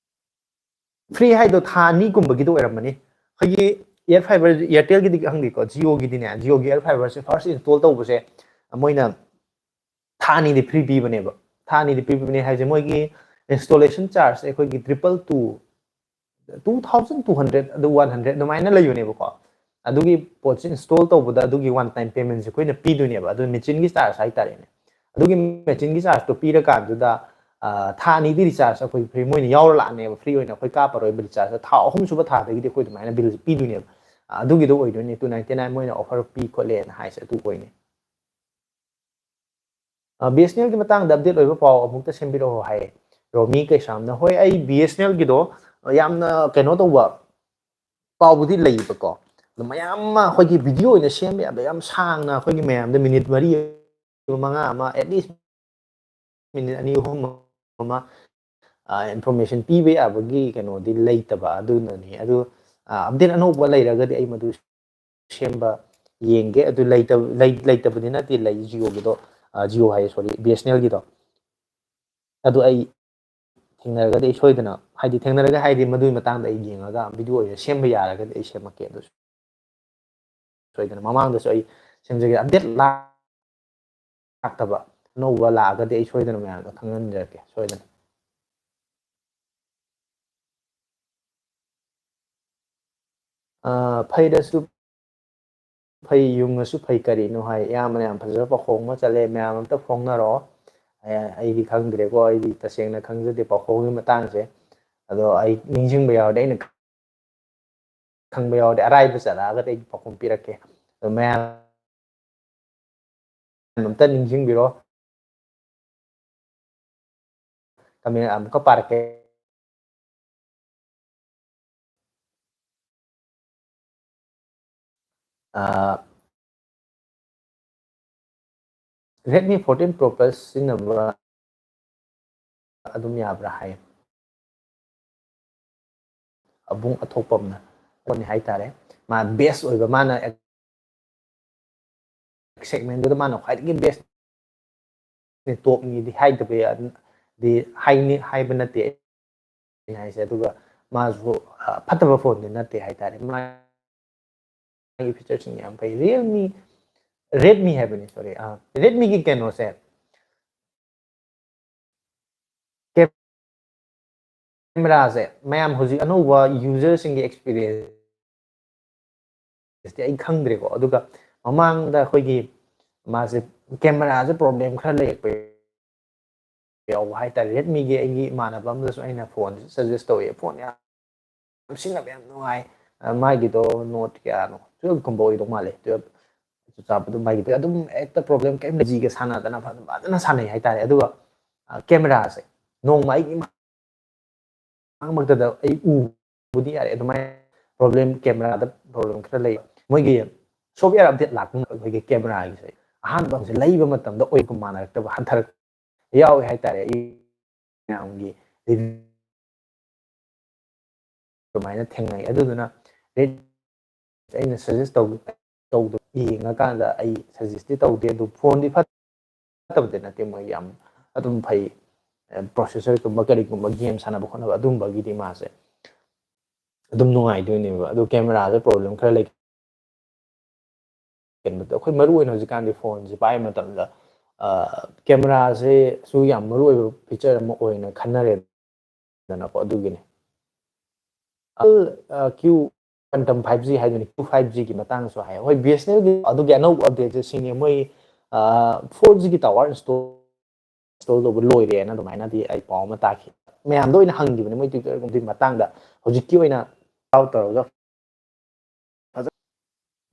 free ꯍꯥꯏꯗꯣ ꯊꯥ ꯑꯅꯤꯒꯨꯝꯕꯒꯤꯗꯣ ꯑꯣꯏꯔꯝꯃꯅꯤ꯫ ꯑꯩꯈꯣꯏꯒꯤ Air Fiber, Airtelꯒꯤꯗꯤ ꯈꯪꯗꯦꯀꯣ, Jioꯒꯤꯗꯤꯅꯦ, Jioꯒꯤ Air Fiberꯁꯦ first install ꯇꯧꯕꯁꯦ ꯃꯣꯏꯅ ꯊꯥ ꯑꯅꯤꯗꯤ free ꯄꯤꯕꯅꯦꯕ꯫ ꯊꯥ ꯑꯅꯤꯗꯤ free ꯄꯤꯕꯅꯦ ꯍꯥꯏꯁꯦ, ꯃꯣꯏꯒꯤ installation charge ꯑꯩꯈꯣꯏꯒꯤ triple two, two thousand two hundred, ꯑꯗꯨ one hundred ꯑꯗꯨꯃꯥꯏꯅ ꯂꯩꯕꯅꯦꯕꯀꯣ꯫ ꯑꯗꯨꯒꯤ ꯄꯣꯠꯁꯦ install ꯇꯧꯕꯗ ꯑꯗꯨꯒꯤ one time paymentꯁꯦ ꯑꯩꯈꯣꯏꯅ ꯄꯤꯗꯣꯏꯅꯦꯕ꯫ ꯑꯗꯨ machineꯒꯤ charge ꯍꯥꯏꯇꯥꯔꯦꯅꯦ꯫ ꯑꯗꯨꯒꯤ machineꯒꯤ chargeꯇꯣ ꯄꯤꯔꯀꯥꯟꯗꯨꯗ, ꯑ, ꯊꯥ ꯑꯅꯤꯗꯤ recharge ꯑꯩꯈꯣꯏ free, ꯃꯣꯏꯅ ꯌꯥꯎꯔ ꯂꯥꯛꯑꯅꯦꯕ꯫ Free ꯑꯣꯏꯅ ꯑꯩꯈꯣꯏ ꯀꯥꯞꯄꯔꯣꯏꯕ recharge꯫ ꯊꯥ ꯑꯍꯨꯝ ꯁꯨꯕ ꯊꯥꯗꯒꯤꯗꯤ ꯑꯩꯈꯣꯏ ꯑꯗꯨꯃꯥꯏꯅ billꯁꯦ ꯄꯤꯗꯣꯏꯅꯦꯕ꯫ ꯑ, ꯑꯗꯨꯒꯤꯗꯣ ꯑꯣꯏꯗꯣꯏꯅꯦ two ninety nine ꯃꯣꯏꯅ offer ꯄꯤ ꯈꯣꯠꯂꯦꯅ ꯍꯥꯏꯁꯦ, ꯑꯗꯨ ꯑꯣꯏꯅꯦ꯫ ꯑ, BSNLꯒꯤ ꯃꯇꯥꯡꯗ update ꯑꯣꯏꯕ ꯄꯥꯎ ꯑꯃꯨꯛꯇ ꯁꯦꯝꯕꯤꯔꯛꯑꯣ ꯍꯥꯏꯌꯦ ꯔꯣꯃꯤ ꯀꯩꯁꯥꯝꯅ꯫ ꯍꯣꯏ, ꯑꯩ BSNLꯒꯤꯗꯣ ꯌꯥꯝꯅ ꯀꯩꯅꯣ ꯇꯧꯕ ꯄꯥꯎꯕꯨꯗꯤ ꯂꯩꯌꯦꯕꯀꯣ꯫ ꯑꯗꯣ ꯃꯌꯥꯝ ꯑꯃ ꯑꯩꯈꯣꯏꯒꯤ video ꯑꯣꯏꯅ ꯁꯦꯝꯕ ꯌꯥꯕ ꯌꯥꯝ ꯁꯥꯡꯅ ꯑꯩꯈꯣꯏꯒꯤ ꯃꯌꯥꯝꯗ minute ꯃꯔꯤ ꯃꯉꯥ ꯑꯃ, at least minute ꯑꯅꯤ ꯑꯍꯨꯝ ꯑꯃ, ꯑ, information ꯄꯤꯕ ꯌꯥꯕꯒꯤ ꯀꯩꯅꯣꯗꯤ ꯂꯩꯇꯕ, ꯑꯗꯨꯅꯅꯤ꯫ ꯑꯗꯨ, ꯑ, update ꯑꯅꯧꯕ ꯂꯩꯔꯒꯗꯤ ꯑꯩ ꯃꯗꯨ ꯁꯦꯝꯕ ꯌꯦꯡꯒꯦ꯫ ꯑꯗꯨ ꯂꯩꯇꯕ, ꯂꯩ-, ꯂꯩꯇꯕꯗꯤ ꯅꯠꯇꯦ, ꯂꯩ, Jio ꯒꯤꯗꯣ, ꯑ, Jio ꯍꯥꯏꯌꯦ, sorry, B S N L ꯒꯤꯗꯣ꯫ ꯑꯗꯨ ꯑꯩ ꯊꯦꯡꯅꯔꯒꯗꯤ ꯑꯩ ꯁꯣꯏꯗꯅ, ꯍꯥꯏꯗꯤ ꯊꯦꯡꯅꯔꯒ ꯍꯥꯏꯗꯤ ꯃꯗꯨꯒꯤ ꯃꯇꯥꯡꯗ ꯑꯩ ꯌꯦꯡꯉꯒ video ꯑꯣꯏꯅ ꯁꯦꯝꯕ ꯌꯥꯔꯒꯗꯤ ꯑꯩ ꯁꯦꯝꯃꯛꯀꯦ꯫ ꯑꯗꯨꯁꯨ ꯁꯣꯏꯗꯅ ꯃꯃꯥꯡꯗꯁꯨ ꯑꯩ ꯁꯦꯝꯖꯒꯦ꯫ Update ꯂꯥꯛꯇꯕ ꯑꯅꯧꯕ ꯂꯥꯛꯑꯒꯗꯤ ꯑꯩ ꯁꯣꯏꯗꯅ ꯃꯌꯥꯝꯗ ꯈꯪꯍꯟꯖꯔꯛꯀꯦ, ꯁꯣꯏꯗꯅ꯫ ꯑ, ꯐꯩꯔꯁꯨ ꯐꯩ, ꯌꯨꯡꯉꯁꯨ ꯐꯩ ꯀꯔꯤꯅꯣ ꯍꯥꯏ꯫ ꯏꯌꯥꯝꯕꯅ ꯌꯥꯝ ꯐꯖꯕ ꯄꯥꯎꯈꯣꯡ ꯑꯃ ꯆꯠꯂꯦ, ꯃꯌꯥꯝ ꯑꯝꯇ ꯐꯣꯡꯅꯔꯛꯑꯣ꯫ ꯑ, ꯑꯩꯗꯤ ꯈꯪꯗ꯭ꯔꯦꯀꯣ, ꯑꯩꯗꯤ ꯇꯁꯦꯡꯅ ꯈꯪꯖꯗꯦ ꯄꯥꯎꯈꯣꯡꯒꯤ ꯃꯇꯥꯡꯁꯦ꯫ ꯑꯗꯣ ꯑꯩ ꯅꯤꯡꯁꯤꯡꯕ ꯌꯥꯎꯔꯗꯤ ꯑꯩꯅ ꯈꯪꯕ ꯌꯥꯎꯔꯗꯤ ꯑꯔꯥꯏꯕ ꯆꯠꯂꯛꯑꯒꯗꯤ ꯑꯩ ꯄꯥꯎꯈꯨꯝ ꯄꯤꯔꯛꯀꯦ꯫ ꯑꯗꯣ ꯃꯌꯥꯝ ꯑꯝꯇ ꯅꯤꯡꯁꯤꯡꯕꯤꯔꯣ꯫ Comment ꯑꯃꯨꯛꯀ ꯄꯥꯔꯛꯀꯦ꯫ ꯑꯥ, Redmi fourteen Pro Plus ꯁꯤꯖꯤꯟꯅꯕ ꯑꯗꯨꯝ ꯌꯥꯕ꯭ꯔꯥ ꯍꯥꯏ꯫ ꯑꯕꯨꯡ ꯑꯊꯣꯛꯄꯝꯅ ꯐꯣꯟꯅꯤ ꯍꯥꯏꯇꯥꯔꯦ꯫ ꯃꯥ best ꯑꯣꯏꯕ, ꯃꯥꯅ segment ꯗꯨꯗ ꯃꯥꯅ ꯈ꯭ꯋꯥꯏꯗꯒꯤ best ꯅꯤ, top ꯅꯤꯗꯤ ꯍꯥꯏꯗꯕ ꯌꯥ-, ꯗꯤ ꯍꯥꯏꯅꯤ, ꯍꯥꯏꯕ ꯅꯠꯇꯦ ꯑꯩꯅ ꯍꯥꯏꯁꯦ꯫ ꯑꯗꯨꯒ ꯃꯥꯁꯨ, ꯑ, ꯐꯠꯇꯕ ꯐꯣꯟꯗꯤ ꯅꯠꯇꯦ ꯍꯥꯏꯇꯥꯔꯦ꯫ ꯃꯥ ꯃꯥꯒꯤ feature ꯁꯤꯡ ꯌꯥꯝ ꯐꯩ꯫ Realme, Redmi ꯍꯥꯏꯕꯅꯤ, sorry, ꯑꯥ, Redmi ꯒꯤ ꯀꯩꯅꯣꯁꯦ, camera ꯁꯦ, ꯃꯌꯥꯝ ꯍꯧꯖꯤꯛ ꯑꯅꯧꯕ user ꯁꯤꯡꯒꯤ experience ꯇꯤ ꯑꯩ ꯈꯪꯗ꯭ꯔꯦꯀꯣ꯫ ꯑꯗꯨꯒ ꯃꯃꯥꯡꯗ ꯑꯩꯈꯣꯏꯒꯤ ꯃꯥꯁꯦ camera ꯁꯦ problem ꯈꯔ ꯂꯩꯔꯛꯄ ꯌꯥꯎꯕ ꯍꯥꯏꯇꯥꯔꯦ꯫ Redmi ꯒꯤ ꯑꯩꯒꯤ ꯏꯃꯥꯟꯅꯕ ꯑꯃꯗꯁꯨ ꯑꯩꯅ ꯐꯣꯟ suggest ꯇꯧꯋꯦ, ꯐꯣꯟ ꯌꯥꯝ ꯁꯤꯖꯤꯟꯅꯕ ꯌꯥꯝ ꯅꯨꯡꯉꯥꯏ꯫ ꯑ, ꯃꯥꯒꯤꯗꯣ Note ꯀꯌꯥꯅꯣ, twelve ꯀꯨꯝꯕ ꯑꯣꯏꯗꯧ ꯃꯥꯜꯂꯦ, twelve ꯆꯞ ꯆꯥꯕꯗꯣ꯫ ꯃꯥꯒꯤꯗꯣ ꯑꯗꯨꯝ ꯍꯦꯛꯇ problem ꯀꯩꯝ ꯂꯩ, ꯖꯤꯒ ꯁꯥꯟꯅꯗꯅ ꯐꯖ-, ꯐꯖꯅ ꯁꯥꯟꯅꯩ ꯍꯥꯏꯇꯥꯔꯦ꯫ ꯑꯗꯨꯒ, ꯑ, camera ꯁꯦ ꯅꯣꯡꯃ ꯑꯩꯒꯤ ꯃꯛꯇꯗ ꯑꯩ ꯎꯕꯨꯗꯤ ꯌꯥꯔꯦ, ꯑꯗꯨꯃꯥꯏꯅ problem, camera ꯗ problem ꯈꯔ ꯂꯩ꯫ ꯃꯣꯏꯒꯤ software update ꯂꯥꯛꯄ ꯃꯇꯝꯗ ꯑꯩꯈꯣꯏꯒꯤ camera ꯒꯤꯁꯦ, ꯑꯍꯥꯟꯕ ꯍꯧꯖꯤꯛ ꯂꯩꯕ ꯃꯇꯝꯗ ꯑꯣꯏꯒꯨꯝ ꯃꯥꯟꯅꯔꯛꯇꯕ, ꯍꯟꯊꯔꯛ ꯌꯥꯎꯋꯦ ꯍꯥꯏꯇꯥꯔꯦ꯫ ꯑꯩ ꯃꯌꯥꯝꯒꯤ review ꯑꯗꯨꯃꯥꯏꯅ ꯊꯦꯡꯅꯩ꯫ ꯑꯗꯨꯗꯨꯅ Red ꯑꯩꯅ suggest ꯇꯧ-, ꯇꯧꯗ-, ꯌꯦꯡꯉꯀꯥꯟꯗ ꯑꯩ suggest ꯇꯤ ꯇꯧꯗꯦ꯫ ꯑꯗꯨ phone ꯗꯤ ꯐꯠꯇꯕꯗꯤ ꯅꯠꯇꯦ, ꯃꯣꯏ ꯌꯥꯝ ꯑꯗꯨꯝ ꯐꯩ꯫ Processor ꯒꯨꯝꯕ ꯀꯔꯤꯒꯨꯝꯕ game ꯁꯥꯟꯅꯕ ꯈꯣꯠꯅꯕ ꯑꯗꯨꯝꯕꯒꯤꯗꯤ ꯃꯥꯁꯦ ꯑꯗꯨꯝ ꯅꯨꯡꯉꯥꯏꯗꯣꯏꯅꯦꯕ꯫ ꯑꯗꯨ camera ꯗ problem ꯈꯔ ꯂꯩ꯫ ꯀꯩꯅꯣꯗ ꯑꯩꯈꯣꯏ ꯃꯔꯨ ꯑꯣꯏꯅ ꯍꯧꯖꯤꯛꯀꯥꯟꯗꯤ phone ꯁꯦ ꯄꯥꯏꯕ ꯃꯇꯝꯗ, ꯑ, camera ꯁꯦ ꯁꯨ ꯌꯥꯝ ꯃꯔꯨ ꯑꯣꯏꯕ feature ꯑꯃ ꯑꯣꯏꯅ ꯈꯟꯅꯔꯦꯗꯅꯀꯣ, ꯑꯗꯨꯒꯤꯅꯤ꯫ ꯑ, Q Quantum five G ꯍꯥꯏꯗꯨꯅꯤ, Q five G ꯒꯤ ꯃꯇꯥꯡꯗꯁꯨ ꯍꯥꯏ꯫ ꯍꯣꯏ, B S N L ꯒꯤ ꯑꯗꯨꯒꯤ ꯑꯅꯧꯕ update ꯁꯦ ꯁꯤꯅꯤ, ꯃꯣꯏ, ꯑ, four G ꯒꯤ tower install, install ꯇꯧꯕ ꯂꯣꯏꯔꯦꯅ ꯑꯗꯨꯃꯥꯏꯅꯗꯤ ꯑꯩ ꯄꯥꯎ ꯑꯃ ꯇꯥꯈꯤ꯫ ꯃꯌꯥꯝꯗ ꯑꯣꯏꯅ ꯍꯪꯈꯤꯕꯅꯦ ꯃꯣꯏ Twitter ꯒꯨꯝꯕꯒꯤ ꯃꯇꯥꯡꯗ꯫ ꯍꯧꯖꯤꯛꯀꯤ ꯑꯣꯏꯅ out ꯇꯧꯔꯒ ꯐꯖ-,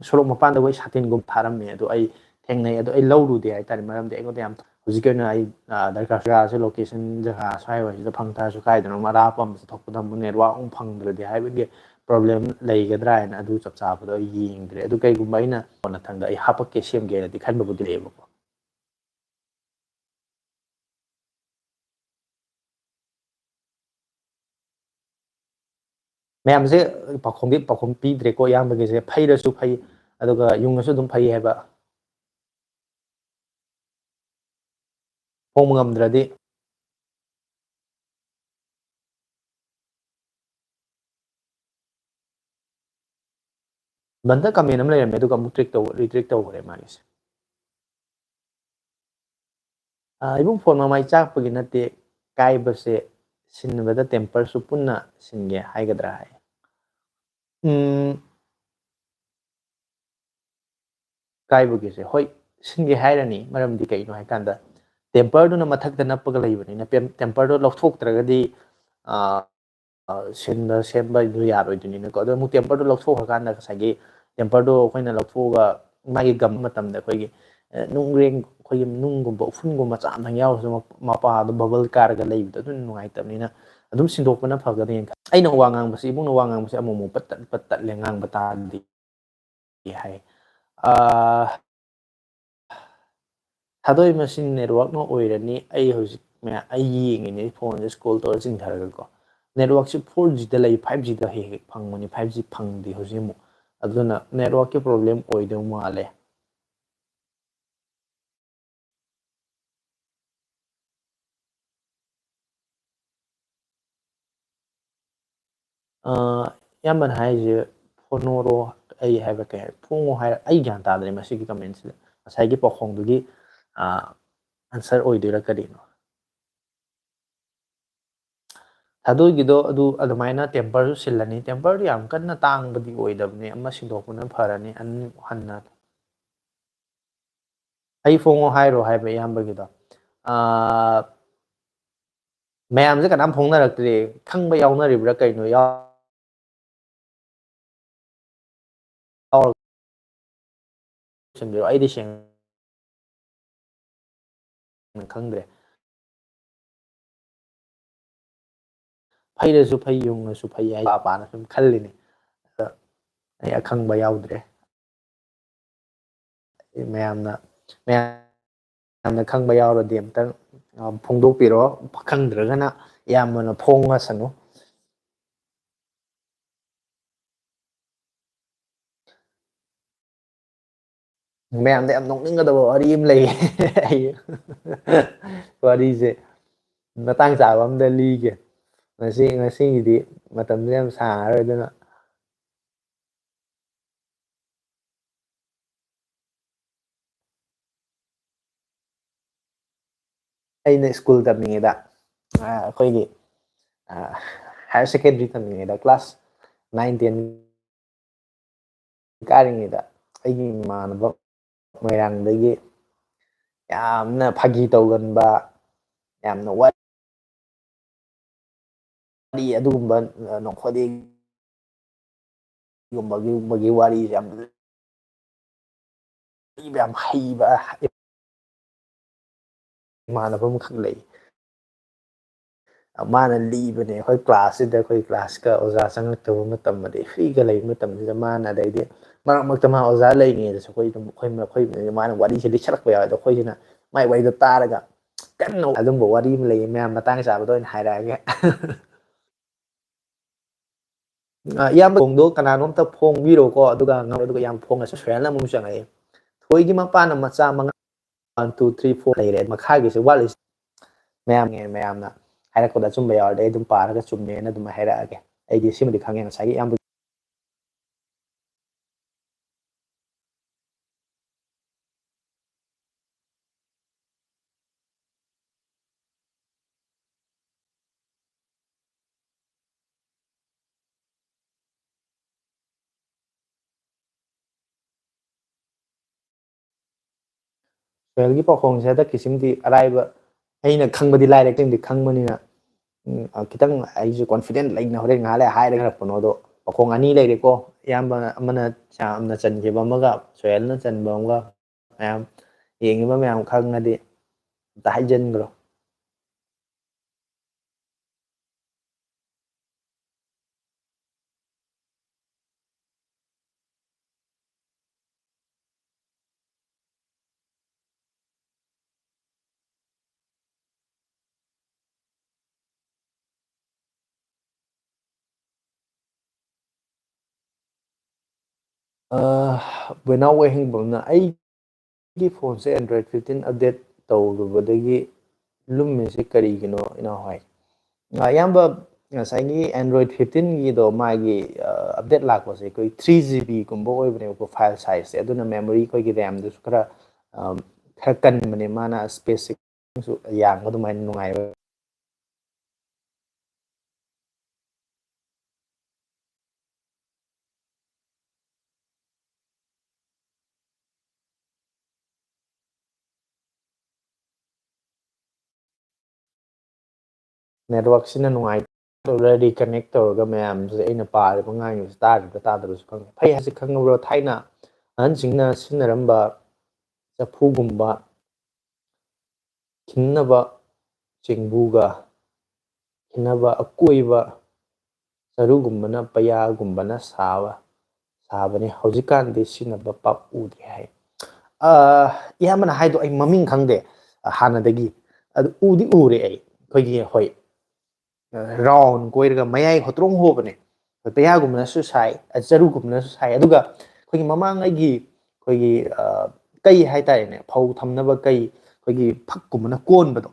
ꯁꯣꯔꯣꯛ ꯃꯄꯥꯟꯗ ꯑꯩꯈꯣꯏ ꯁꯥꯇꯤꯟꯒꯨꯝ ꯊꯥꯔꯝꯃꯦ, ꯑꯗꯣ ꯑꯩ ꯊꯦꯡꯅꯩ, ꯑꯗꯣ ꯑꯩ ꯂꯧꯔꯨꯗꯦ ꯍꯥꯏꯇꯥꯔꯦ꯫ ꯃꯔꯝꯗꯤ ꯑꯩꯉꯣꯟꯗ ꯌꯥꯝ, ꯍꯧꯖꯤꯛꯀꯤ ꯑꯣꯏꯅ ꯑꯩ, ꯑ, ꯗꯔꯀꯥꯔ ꯖꯒꯥꯁꯦ, location ꯖꯒꯥ ꯁ꯭ꯋꯥꯏ ꯑꯣꯏꯁꯤꯗ ꯐꯪ ꯇꯥꯔꯁꯨ, ꯀꯥꯏꯗꯅꯣꯝ ꯑꯔꯥꯞꯄ ꯑꯃ ꯆꯠꯊꯣꯛꯄꯗ ꯑꯃꯨꯛ network ꯑꯃꯨꯛ ꯐꯪꯗ꯭ꯔꯗꯤ ꯍꯥꯏꯕꯒꯤ problem ꯂꯩꯒꯗ꯭ꯔꯥ ꯍꯥꯏꯅ ꯑꯗꯨ ꯆꯞ ꯆꯥꯕꯗꯣ ꯑꯩ ꯌꯦꯡꯗ꯭ꯔꯦ꯫ ꯑꯗꯨ ꯀꯩꯒꯨꯝꯕ ꯑꯩꯅ ꯃꯊꯪꯗ ꯑꯩ ꯍꯥꯄꯛꯀꯦ, ꯁꯦꯝꯒꯦꯅꯗꯤ ꯈꯟꯕꯕꯨꯗꯤ ꯂꯩꯌꯦꯕꯀꯣ꯫ ꯃꯌꯥꯝꯁꯦ ꯄꯥꯎꯈꯨꯝꯗꯤ, ꯄꯥꯎꯈꯨꯝ ꯄꯤꯗ꯭ꯔꯦꯀꯣ꯫ ꯑꯌꯥꯝꯕꯒꯤꯁꯦ ꯐꯩꯔꯁꯨ ꯐꯩ, ꯑꯗꯨꯒ ꯌꯨꯡꯉꯁꯨ ꯑꯗꯨꯝ ꯐꯩ ꯍꯥꯏꯕ꯫ ꯍꯣꯡꯕ ꯉꯝꯗ꯭ꯔꯗꯤ꯫ ꯕꯟꯗ comment ꯑꯃ ꯂꯩꯔꯝꯃꯦ, ꯑꯗꯨꯒ ꯑꯃꯨꯛ track ꯇꯧ-, retract ꯇꯧꯈ꯭ꯔꯦ ꯃꯥꯒꯤꯁꯦ꯫ ꯑ, ꯏꯕꯨꯡ, phone ꯃꯃꯥꯏ ꯆꯥꯛꯄꯒꯤ ꯅꯠꯇꯦ, ꯀꯥꯏꯕꯁꯦ ꯁꯤꯟꯕꯗ temper ꯁꯨ ꯄꯨꯟꯅ ꯁꯤꯟꯒꯦ ꯍꯥꯏꯒꯗ꯭ꯔꯥ ꯍꯥꯏ꯫ ꯎꯝ, ꯀꯥꯏꯕꯒꯤꯁꯦ, ꯍꯣꯏ, ꯁꯤꯟꯒꯦ ꯍꯥꯏꯔꯅꯤ꯫ ꯃꯔꯝꯗꯤ ꯀꯩꯅꯣ ꯍꯥꯏꯀꯥꯟꯗ, temper ꯗꯨꯅ ꯃꯊꯛꯇ ꯅꯞꯄꯒ ꯂꯩꯕꯅꯤꯅ, ꯄꯦꯝ-, temper ꯗꯣ ꯂꯧꯊꯣꯛꯇ꯭ꯔꯒꯗꯤ, ꯑ, ꯑ, ꯁꯤꯟꯕ ꯁꯦꯝꯕ ꯑꯗꯨ ꯌꯥꯔꯣꯏꯗꯣꯏꯅꯤꯅꯀꯣ꯫ ꯑꯗꯣ ꯑꯃꯨꯛ temper ꯗꯣ ꯂꯧꯊꯣꯛꯈ꯭ꯔꯀꯥꯟꯗ, ꯉꯁꯥꯏꯒꯤ temper ꯗꯣ ꯑꯩꯈꯣꯏꯅ ꯂꯧꯊꯣꯛꯑꯒ ꯃꯥꯒꯤ gum ꯃꯇꯝꯗ ꯑꯩꯈꯣꯏꯒꯤ, ꯑ, ꯅꯨꯡꯔꯦꯡ, ꯑꯩꯈꯣꯏꯒꯤ ꯅꯨꯡꯒꯨꯝꯕ, ꯎꯐꯨꯟꯒꯨꯝꯕ ꯃꯆꯥ ꯑꯝꯇꯪ ꯌꯥꯎꯔꯁꯨ ꯃꯞ-, ꯃꯄꯥꯗꯣ bubble ꯀꯥꯔꯒ ꯂꯩꯕꯗꯣ ꯑꯗꯨꯅ ꯅꯨꯡꯉꯥꯏꯇꯕꯅꯤꯅ ꯑꯗꯨꯝ ꯁꯤꯟꯗꯣꯛꯄꯅ ꯐꯒꯗ꯭ꯔꯥꯅ ꯈꯜꯂꯤ꯫ ꯑꯩꯅ ꯋꯥ ꯉꯥꯡꯕꯁꯤ ꯏꯕꯨꯡꯅ ꯋꯥ ꯉꯥꯡꯕꯁꯤ ꯑꯃꯨꯛ ꯑꯃꯨꯛ ꯄꯠ ꯇꯠ, ꯄꯠ ꯇꯠꯂꯦ, ꯉꯥꯡꯕ ꯇꯥꯗꯦ ꯍꯥꯏ꯫ ꯑ, ꯊꯥꯗꯣꯛꯏ ꯃꯁꯤ ꯅꯦꯠꯋꯥꯛꯅ ꯑꯣꯏꯔꯅꯤ꯫ ꯑꯩ ꯍꯧꯖꯤꯛ ꯃꯌꯥꯝ ꯑꯩ ꯌꯦꯡꯉꯤꯅꯦ ꯐꯣꯟꯁꯦ ꯁ꯭ꯀ꯭ꯔꯣꯜ ꯇꯧꯔ ꯆꯤꯡꯊꯔꯒꯀꯣ꯫ ꯅꯦꯠꯋꯥꯛꯁꯦ ꯐꯣꯔ ꯖꯤꯗ ꯂꯩ, ꯐꯥꯏꯚ ꯖꯤꯗ ꯍꯦꯛ ꯍꯦꯛ ꯐꯪꯕꯅꯤ, ꯐꯥꯏꯚ ꯖꯤ ꯐꯪꯗꯦ ꯍꯧꯖꯤꯛ ꯑꯃꯨꯛ꯫ ꯑꯗꯨꯅ ꯅꯦꯠꯋꯥꯛꯀꯤ ꯄ꯭ꯔꯣꯕ꯭ꯂꯦꯝ ꯑꯣꯏꯗꯧ ꯃꯥꯜꯂꯦ꯫ ꯑ, ꯏꯌꯥꯝꯕꯅ ꯍꯥꯏꯔꯤꯁꯦ ꯐꯣꯡꯉꯣꯔꯣ, ꯑꯩ ꯍꯥꯏꯕ ꯀꯩ ꯍꯥꯏ, ꯐꯣꯡꯉꯣ ꯍꯥꯏꯔ, ꯑꯩ ꯒ꯭ꯌꯥꯟ ꯇꯥꯗ꯭ꯔꯦ ꯃꯁꯤꯒꯤ ꯀꯃꯦꯟꯁꯤꯗ꯫ ꯉꯁꯥꯏꯒꯤ ꯄꯥꯎꯈꯣꯡꯗꯨꯒꯤ ꯑꯟꯁꯔ ꯑꯣꯏꯗꯣꯏꯔꯥ ꯀꯔꯤꯅꯣ? ꯊꯥꯗꯣꯏꯒꯤꯗꯣ ꯑꯗꯨ ꯑꯗꯨꯃꯥꯏꯅ ꯇꯦꯝꯄꯔꯁꯨ ꯁꯤꯜꯂꯅꯤ꯫ ꯇꯦꯝꯄꯔꯗꯨ ꯌꯥꯝ ꯀꯟꯅ ꯇꯥꯡꯕꯗꯤ ꯑꯣꯏꯗꯕꯅꯤ, ꯑꯃ ꯁꯤꯟꯗꯣꯛꯄꯅ ꯐꯔꯅꯤ꯫ ꯑꯅꯤ ꯍꯟꯅ ꯑꯩ ꯐꯣꯡꯉꯣ ꯍꯥꯏꯔꯣ ꯍꯥꯏꯕ ꯏꯌꯥꯝꯕꯒꯤꯗꯣ꯫ ꯑꯥ, ꯃꯌꯥꯝꯁꯦ ꯀꯅꯥꯝ ꯐꯣꯡꯅꯔꯛꯇ꯭ꯔꯦ꯫ ꯈꯪꯕ ꯌꯥꯎꯅꯔꯤꯕ꯭ꯔꯥ ꯀꯩꯅꯣ? ꯌꯥꯎ-, ꯌꯥꯎꯔ-, ꯁꯤꯟꯕꯤꯔꯣ꯫ ꯑꯩꯗꯤ ꯁꯦꯡꯅ ꯈꯪꯗ꯭ꯔꯦ꯫ ꯐꯩꯔꯁꯨ ꯐꯩ, ꯌꯨꯡꯉꯁꯨ ꯐꯩ ꯍꯥꯏ ꯑꯄꯥꯅ ꯁꯨꯝ ꯈꯜꯂꯤꯅꯤ꯫ ꯑꯗ ꯑꯩ ꯑꯈꯪꯕ ꯌꯥꯎꯗ꯭ꯔꯦ꯫ ꯃꯌꯥꯝꯅ, ꯃꯌꯥꯝꯅ ꯈꯪꯕ ꯌꯥꯎꯔꯗꯤ ꯑꯝꯇꯪ, ꯑ, ꯐꯣꯡꯗꯣꯛꯄꯤꯔꯣ꯫ ꯈꯪꯗ꯭ꯔꯒꯅ ꯏꯌꯥꯝꯕꯅ ꯐꯣꯡꯉꯁꯅꯨ꯫ ꯃꯌꯥꯝꯗ ꯌꯥꯝ ꯅꯣꯛꯅꯤꯡꯒꯗꯕ ꯋꯥꯔꯤ ꯑꯃ ꯂꯩꯌꯦ꯫ ꯑꯩ ꯋꯥꯔꯤꯁꯦ ꯃꯇꯥꯡ ꯆꯥꯕ ꯑꯝꯗ ꯂꯤꯒꯦ꯫ ꯉꯁꯤ, ꯉꯁꯤꯒꯤꯗꯤ ꯃꯇꯝꯁꯦ ꯌꯥꯝ ꯁꯥꯡꯉꯔꯣꯏ, ꯑꯗꯨꯅ ꯑꯩꯅ ꯁ꯭ꯀꯨꯜ ꯇꯝꯂꯤꯉꯩꯗ, ꯑ, ꯑꯩꯈꯣꯏꯒꯤ, ꯑ, higher secondary ꯇꯝꯂꯤꯉꯩꯗ class nine ten ꯀꯥꯔꯤꯉꯩꯗ ꯑꯩꯒꯤ ꯏꯃꯥꯟꯅꯕ ꯃꯣꯏꯔꯥꯡꯗꯒꯤ ꯌꯥꯝꯅ ꯐꯥꯒꯤ ꯇꯧꯒꯟꯕ, ꯌꯥꯝꯅ ꯋꯥꯔꯤ ꯑꯗꯨꯒꯨꯝꯕ, ꯑ, ꯅꯣꯛꯐꯗꯦꯒꯨꯝꯕꯒꯤ, ꯒꯨꯝꯕꯒꯤ ꯋꯥꯔꯤꯁꯦ ꯌꯥꯝ ꯂꯤꯕ ꯌꯥꯝ ꯍꯩꯕ ꯏꯃꯥꯟꯅꯕ ꯑꯃꯈꯛ ꯂꯩ꯫ ꯃꯥꯅ ꯂꯤꯕꯅꯦ, ꯑꯩꯈꯣꯏ class ꯁꯤꯗ, ꯑꯩꯈꯣꯏ class ꯀ ꯑꯣꯖꯥ ꯆꯪꯉꯛꯇꯕ ꯃꯇꯝ, ꯑꯗꯩ free ꯒ ꯂꯩꯕ ꯃꯇꯝꯁꯤꯗ ꯃꯥꯅ, ꯑꯗꯩꯗꯤ ꯃꯔꯛ ꯃꯔꯛꯇ ꯃꯥ ꯑꯣꯖꯥ ꯂꯩꯔꯤꯉꯩꯗꯁꯨ ꯑꯩꯈꯣꯏ ꯑꯗꯨꯝ, ꯑꯩꯈꯣꯏ, ꯑꯩꯈꯣꯏ, ꯃꯥꯅ ꯋꯥꯔꯤꯁꯦ ꯂꯤꯁꯜꯂꯛꯄ ꯌꯥꯎꯋꯦ꯫ ꯑꯗꯣ ꯑꯩꯈꯣꯏꯁꯤꯅ ꯃꯥꯏ ꯋꯥꯔꯤꯗꯣ ꯇꯥꯔꯒ ꯀꯟꯅ ꯑꯗꯨꯝꯕ ꯋꯥꯔꯤ ꯑꯃ ꯂꯩꯌꯦ ꯃꯌꯥꯝ, ꯃꯇꯥꯡ ꯆꯥꯕꯗ ꯑꯣꯏꯅ ꯍꯥꯏꯔꯛꯑꯒꯦ꯫ ꯑ, ꯏꯌꯥꯝꯕ ꯈꯣꯡꯗꯣ ꯀꯅꯥꯅꯣꯝꯇ ꯐꯣꯡꯕꯤꯔꯣꯀꯣ, ꯑꯗꯨꯒ ꯉꯥꯡꯉꯣ, ꯑꯗꯨꯒ ꯌꯥꯝ ꯐꯣꯡꯉꯁꯨ ꯁꯣꯌꯦꯜꯅ ꯑꯃꯨꯛ ꯆꯪꯉꯛꯑꯦ꯫ ꯊꯣꯏꯒꯤ ꯃꯄꯥꯅ ꯃꯆꯥ ꯃꯉꯥ, ꯋꯥꯟ, ꯇꯨ, ꯊ꯭ꯔꯤ, ꯐꯣꯔ ꯂꯩꯔꯦ, ꯃꯈꯥꯒꯤꯁꯦ ꯋꯥꯠꯂꯤꯁꯦ꯫ ꯃꯌꯥꯝ, ꯃꯌꯥꯝꯅ ꯍꯥꯏꯔꯛꯄꯗ ꯑꯆꯨꯝꯕ ꯌꯥꯎꯔꯗꯤ ꯑꯩ ꯑꯗꯨꯝ ꯄꯥꯔꯒ ꯆꯨꯝꯃꯦꯅ ꯑꯗꯨꯝ ꯍꯥꯏꯔꯛꯑꯒꯦ꯫ ꯑꯩꯗꯤ ꯁꯤꯃꯗꯤ ꯈꯪꯉꯦ, ꯉꯁꯥꯏꯒꯤ ꯏꯌꯥꯝꯕ ꯁꯣꯌꯦꯜꯒꯤ ꯄꯥꯎꯈꯣꯡꯁꯦ ꯍꯟꯗꯛꯀꯤꯁꯤꯃꯗꯤ ꯑꯔꯥꯏꯕ, ꯑꯩꯅ ꯈꯪꯕꯗꯤ ꯂꯥꯏꯔꯦ, ꯈꯪꯗꯤ ꯈꯪꯕꯅꯤꯅ, ꯎꯝ, ꯑ, ꯈꯤꯇꯪ ꯑꯩꯁꯨ ꯀꯣꯟꯐꯤꯗꯦꯟ ꯂꯩꯅ ꯍꯣꯔꯦꯟ ꯉꯥꯏꯍꯥꯛ ꯂꯩꯔ ꯍꯥꯏꯔꯒ ꯍꯜꯂꯛꯄꯅꯣ꯫ ꯑꯗꯣ ꯄꯥꯎꯈꯣꯡ ꯑꯅꯤ ꯂꯩꯔꯦꯀꯣ, ꯏꯌꯥꯝꯕ ꯑꯃꯅ ꯌꯥꯝꯅ ꯆꯟꯈꯤꯕ ꯑꯃꯒ ꯁꯣꯌꯦꯜꯅ ꯆꯟꯕ ꯑꯃꯒ꯫ ꯃꯌꯥꯝ ꯌꯦꯡꯉꯤꯕ ꯃꯌꯥꯝ ꯈꯪꯉꯗꯤ ꯑꯝꯇ ꯍꯥꯏꯖꯤꯟꯈ꯭ꯔꯣ꯫ ꯑ, ꯕꯣꯏꯅꯥꯎ ꯋꯥꯍꯦꯡꯕꯝꯅ, "ꯑꯩꯒꯤ ꯐꯣꯟꯁꯦ Android fifteen update ꯇꯧꯔꯨꯕꯗꯒꯤ ꯂꯨꯝꯃꯤꯁꯦ ꯀꯔꯤꯒꯤꯅꯣ, ꯏꯅꯥꯎ ꯍꯣꯏ?" ꯑ, ꯑꯌꯥꯝꯕ ꯉꯁꯥꯏꯒꯤ Android fifteenꯒꯤꯗꯣ, ꯃꯥꯒꯤ, ꯑ, update ꯂꯥꯛꯄꯁꯦ ꯑꯩꯈꯣꯏ three GBꯒꯨꯝꯕ ꯑꯣꯏꯕꯅꯦꯕꯀꯣ, file sizeꯁꯦ꯫ ꯑꯗꯨꯅ memory, ꯑꯩꯈꯣꯏꯒꯤ RAMꯗꯨꯁꯨ ꯈꯔ, ꯑ, ꯈꯔ ꯀꯟꯕꯅꯦ, ꯃꯥꯅ space ꯌꯥꯡꯕ ꯑꯗꯨꯃꯥꯏꯅ ꯅꯨꯡꯉꯥꯏꯕ꯫ Networkꯁꯤꯅ ꯅꯨꯡꯉꯥꯏꯇ꯭ꯔꯒ reconnect ꯇꯧꯔꯒ ꯃꯌꯥꯝꯁꯦ ꯑꯩꯅ ꯄꯥꯔꯤꯕ ꯉꯥꯡꯉꯤꯕꯁꯦ ꯇꯥꯔꯤꯕ꯭ꯔꯥ ꯇꯥꯗꯕ꯭ꯔꯥꯁꯨ ꯈꯪꯗꯦ꯫ ꯐꯩ ꯍꯥꯏꯁꯦ ꯈꯪꯉꯕ꯭ꯔꯣ? ꯊꯥꯏꯅ ꯑꯍꯟꯁꯤꯡꯅ ꯁꯤꯖꯤꯟꯅꯔꯝꯕ ꯆꯐꯨꯒꯨꯝꯕ, ꯈꯤꯟꯅꯕ ꯆꯦꯡꯕꯨꯒ, ꯈꯤꯟꯅꯕ ꯑꯀꯣꯏꯕ ꯆꯔꯨꯒꯨꯝꯕꯅ, ꯄꯩꯌꯥꯒꯨꯝꯕꯅ ꯁꯥꯕ, ꯁꯥꯕꯅꯤ꯫ ꯍꯧꯖꯤꯛꯀꯥꯟꯗꯤ ꯁꯤꯖꯤꯟꯅꯕ ꯄꯥꯛ ꯎꯗ꯭ꯔꯦ ꯍꯥꯏ꯫ ꯑ, ꯏꯌꯥꯝꯕꯅ ꯍꯥꯏꯗꯣ ꯑꯩ ꯃꯃꯤꯡ ꯈꯪꯗꯦ, ꯑ, ꯍꯥꯟꯅꯗꯒꯤ꯫ ꯑꯗꯨ ꯎꯗꯤ ꯎꯔꯦ ꯑꯩ꯫ ꯑꯩꯈꯣꯏꯒꯤ, ꯍꯣꯏ, ꯑ, ꯔꯥꯎꯟ ꯀꯣꯏꯔꯒ ꯃꯌꯥꯏ ꯍꯣꯇ꯭ꯔꯣꯡ ꯍꯣꯕꯅꯦ꯫ ꯍꯣꯏ, ꯄꯩꯌꯥꯒꯨꯝꯕꯅꯁꯨ ꯁꯥꯏ, ꯑ, ꯆꯔꯨꯒꯨꯝꯕꯅꯁꯨ ꯁꯥꯏ꯫ ꯑꯗꯨꯒ ꯑꯩꯈꯣꯏꯒꯤ ꯃꯃꯥꯡꯉꯩꯒꯤ ꯑꯩꯈꯣꯏꯒꯤ, ꯑ, ꯀꯩ ꯍꯥꯏꯇꯥꯔꯦꯅꯦ, ꯐꯧ ꯊꯝꯅꯕ ꯀꯩ, ꯑꯩꯈꯣꯏꯒꯤ ꯐꯛꯀꯨꯝꯕꯅ ꯀꯣꯟꯕꯗꯣ,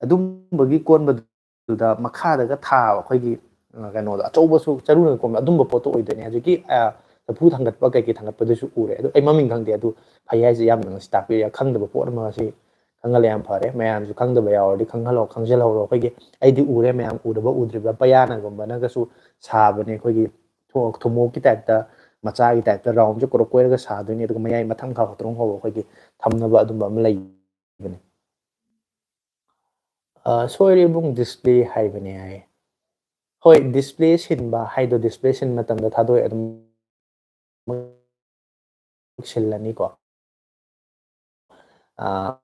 ꯑꯗꯨꯝꯕꯒꯤ ꯀꯣꯟꯕꯗꯨꯗ ꯃꯈꯥꯗꯒ ꯊꯥꯕ ꯑꯩꯈꯣꯏꯒꯤ, ꯑ, ꯀꯩꯅꯣꯗꯣ, ꯑꯆꯧꯕꯁꯨ ꯆꯔꯨꯅ ꯀꯣꯟꯕ ꯑꯗꯨꯝꯕ ꯄꯣꯠꯇꯣ ꯑꯣꯏꯗꯣꯏꯅꯦ꯫ ꯍꯧꯖꯤꯛꯀꯤ, ꯑ, ꯆꯐꯨ ꯊꯥꯡꯒꯠꯄ ꯀꯩꯀꯩ ꯊꯥꯡꯒꯠꯄꯗꯨꯁꯨ ꯎꯔꯦ꯫ ꯑꯗꯨ ꯑꯩ ꯃꯃꯤꯡ ꯈꯪꯗꯦ꯫ ꯑꯗꯨ ꯐꯩ ꯍꯥꯏꯁꯦ ꯌꯥꯝꯅ ꯉꯁꯤ ꯇꯥꯛꯄꯤꯔꯦ꯫ ꯈꯪꯗꯕ ꯄꯣꯠ ꯑꯃ ꯉꯁꯤ ꯈꯪꯍꯜꯂꯦ, ꯌꯥꯝ ꯐꯔꯦ꯫ ꯃꯌꯥꯝꯁꯨ ꯈꯪꯗꯕ ꯌꯥꯎꯔꯗꯤ ꯈꯪꯍꯜꯂꯣ, ꯈꯪꯖꯜꯍꯧꯔꯣ꯫ ꯑꯩꯈꯣꯏꯒꯤ ꯑꯩꯗꯤ ꯎꯔꯦ, ꯃꯌꯥꯝ ꯎꯗꯕ ꯎꯗ꯭ꯔꯤꯕ꯭ꯔꯥ, ꯄꯌꯥꯅꯒꯨꯝꯕꯅꯒꯁꯨ ꯁꯥꯕꯅꯦ꯫ ꯑꯩꯈꯣꯏꯒꯤ ꯊꯣ-, ꯊꯨꯝꯃꯣꯛꯀꯤ ꯇꯥꯏꯞꯇ, ꯃꯆꯥꯒꯤ ꯇꯥꯏꯞꯇ ꯔꯥꯎꯟꯁꯦ ꯀꯣꯔꯣꯛ ꯀꯣꯏꯔꯒ ꯁꯥꯗꯣꯏꯅꯦ, ꯑꯗꯨꯒ ꯃꯌꯥꯏ ꯃꯊꯪ ꯈꯥ ꯍꯣꯇ꯭ꯔꯣꯡ ꯍꯧꯕ ꯑꯩꯈꯣꯏꯒꯤ ꯊꯝꯅꯕ ꯑꯗꯨꯝꯕ ꯑꯃ ꯂꯩꯕꯅꯦ꯫ ꯑ, ꯁꯣꯏꯔꯦ ꯏꯕꯨꯡ, ꯗꯤꯁꯄ꯭ꯂꯦ ꯍꯥꯏꯕꯅꯦ ꯍꯥꯏꯌꯦ꯫ ꯍꯣꯏ, ꯗꯤꯁꯄ꯭ꯂꯦ ꯁꯤꯟꯕ ꯍꯥꯏꯗꯣ, ꯗꯤꯁꯄ꯭ꯂꯦ ꯁꯤꯟꯕ ꯃꯇꯝꯗ ꯊꯥꯗꯣꯛꯑꯦ ꯑꯗꯨꯝ ꯁꯤꯜꯂꯅꯤꯀꯣ꯫ ꯑ,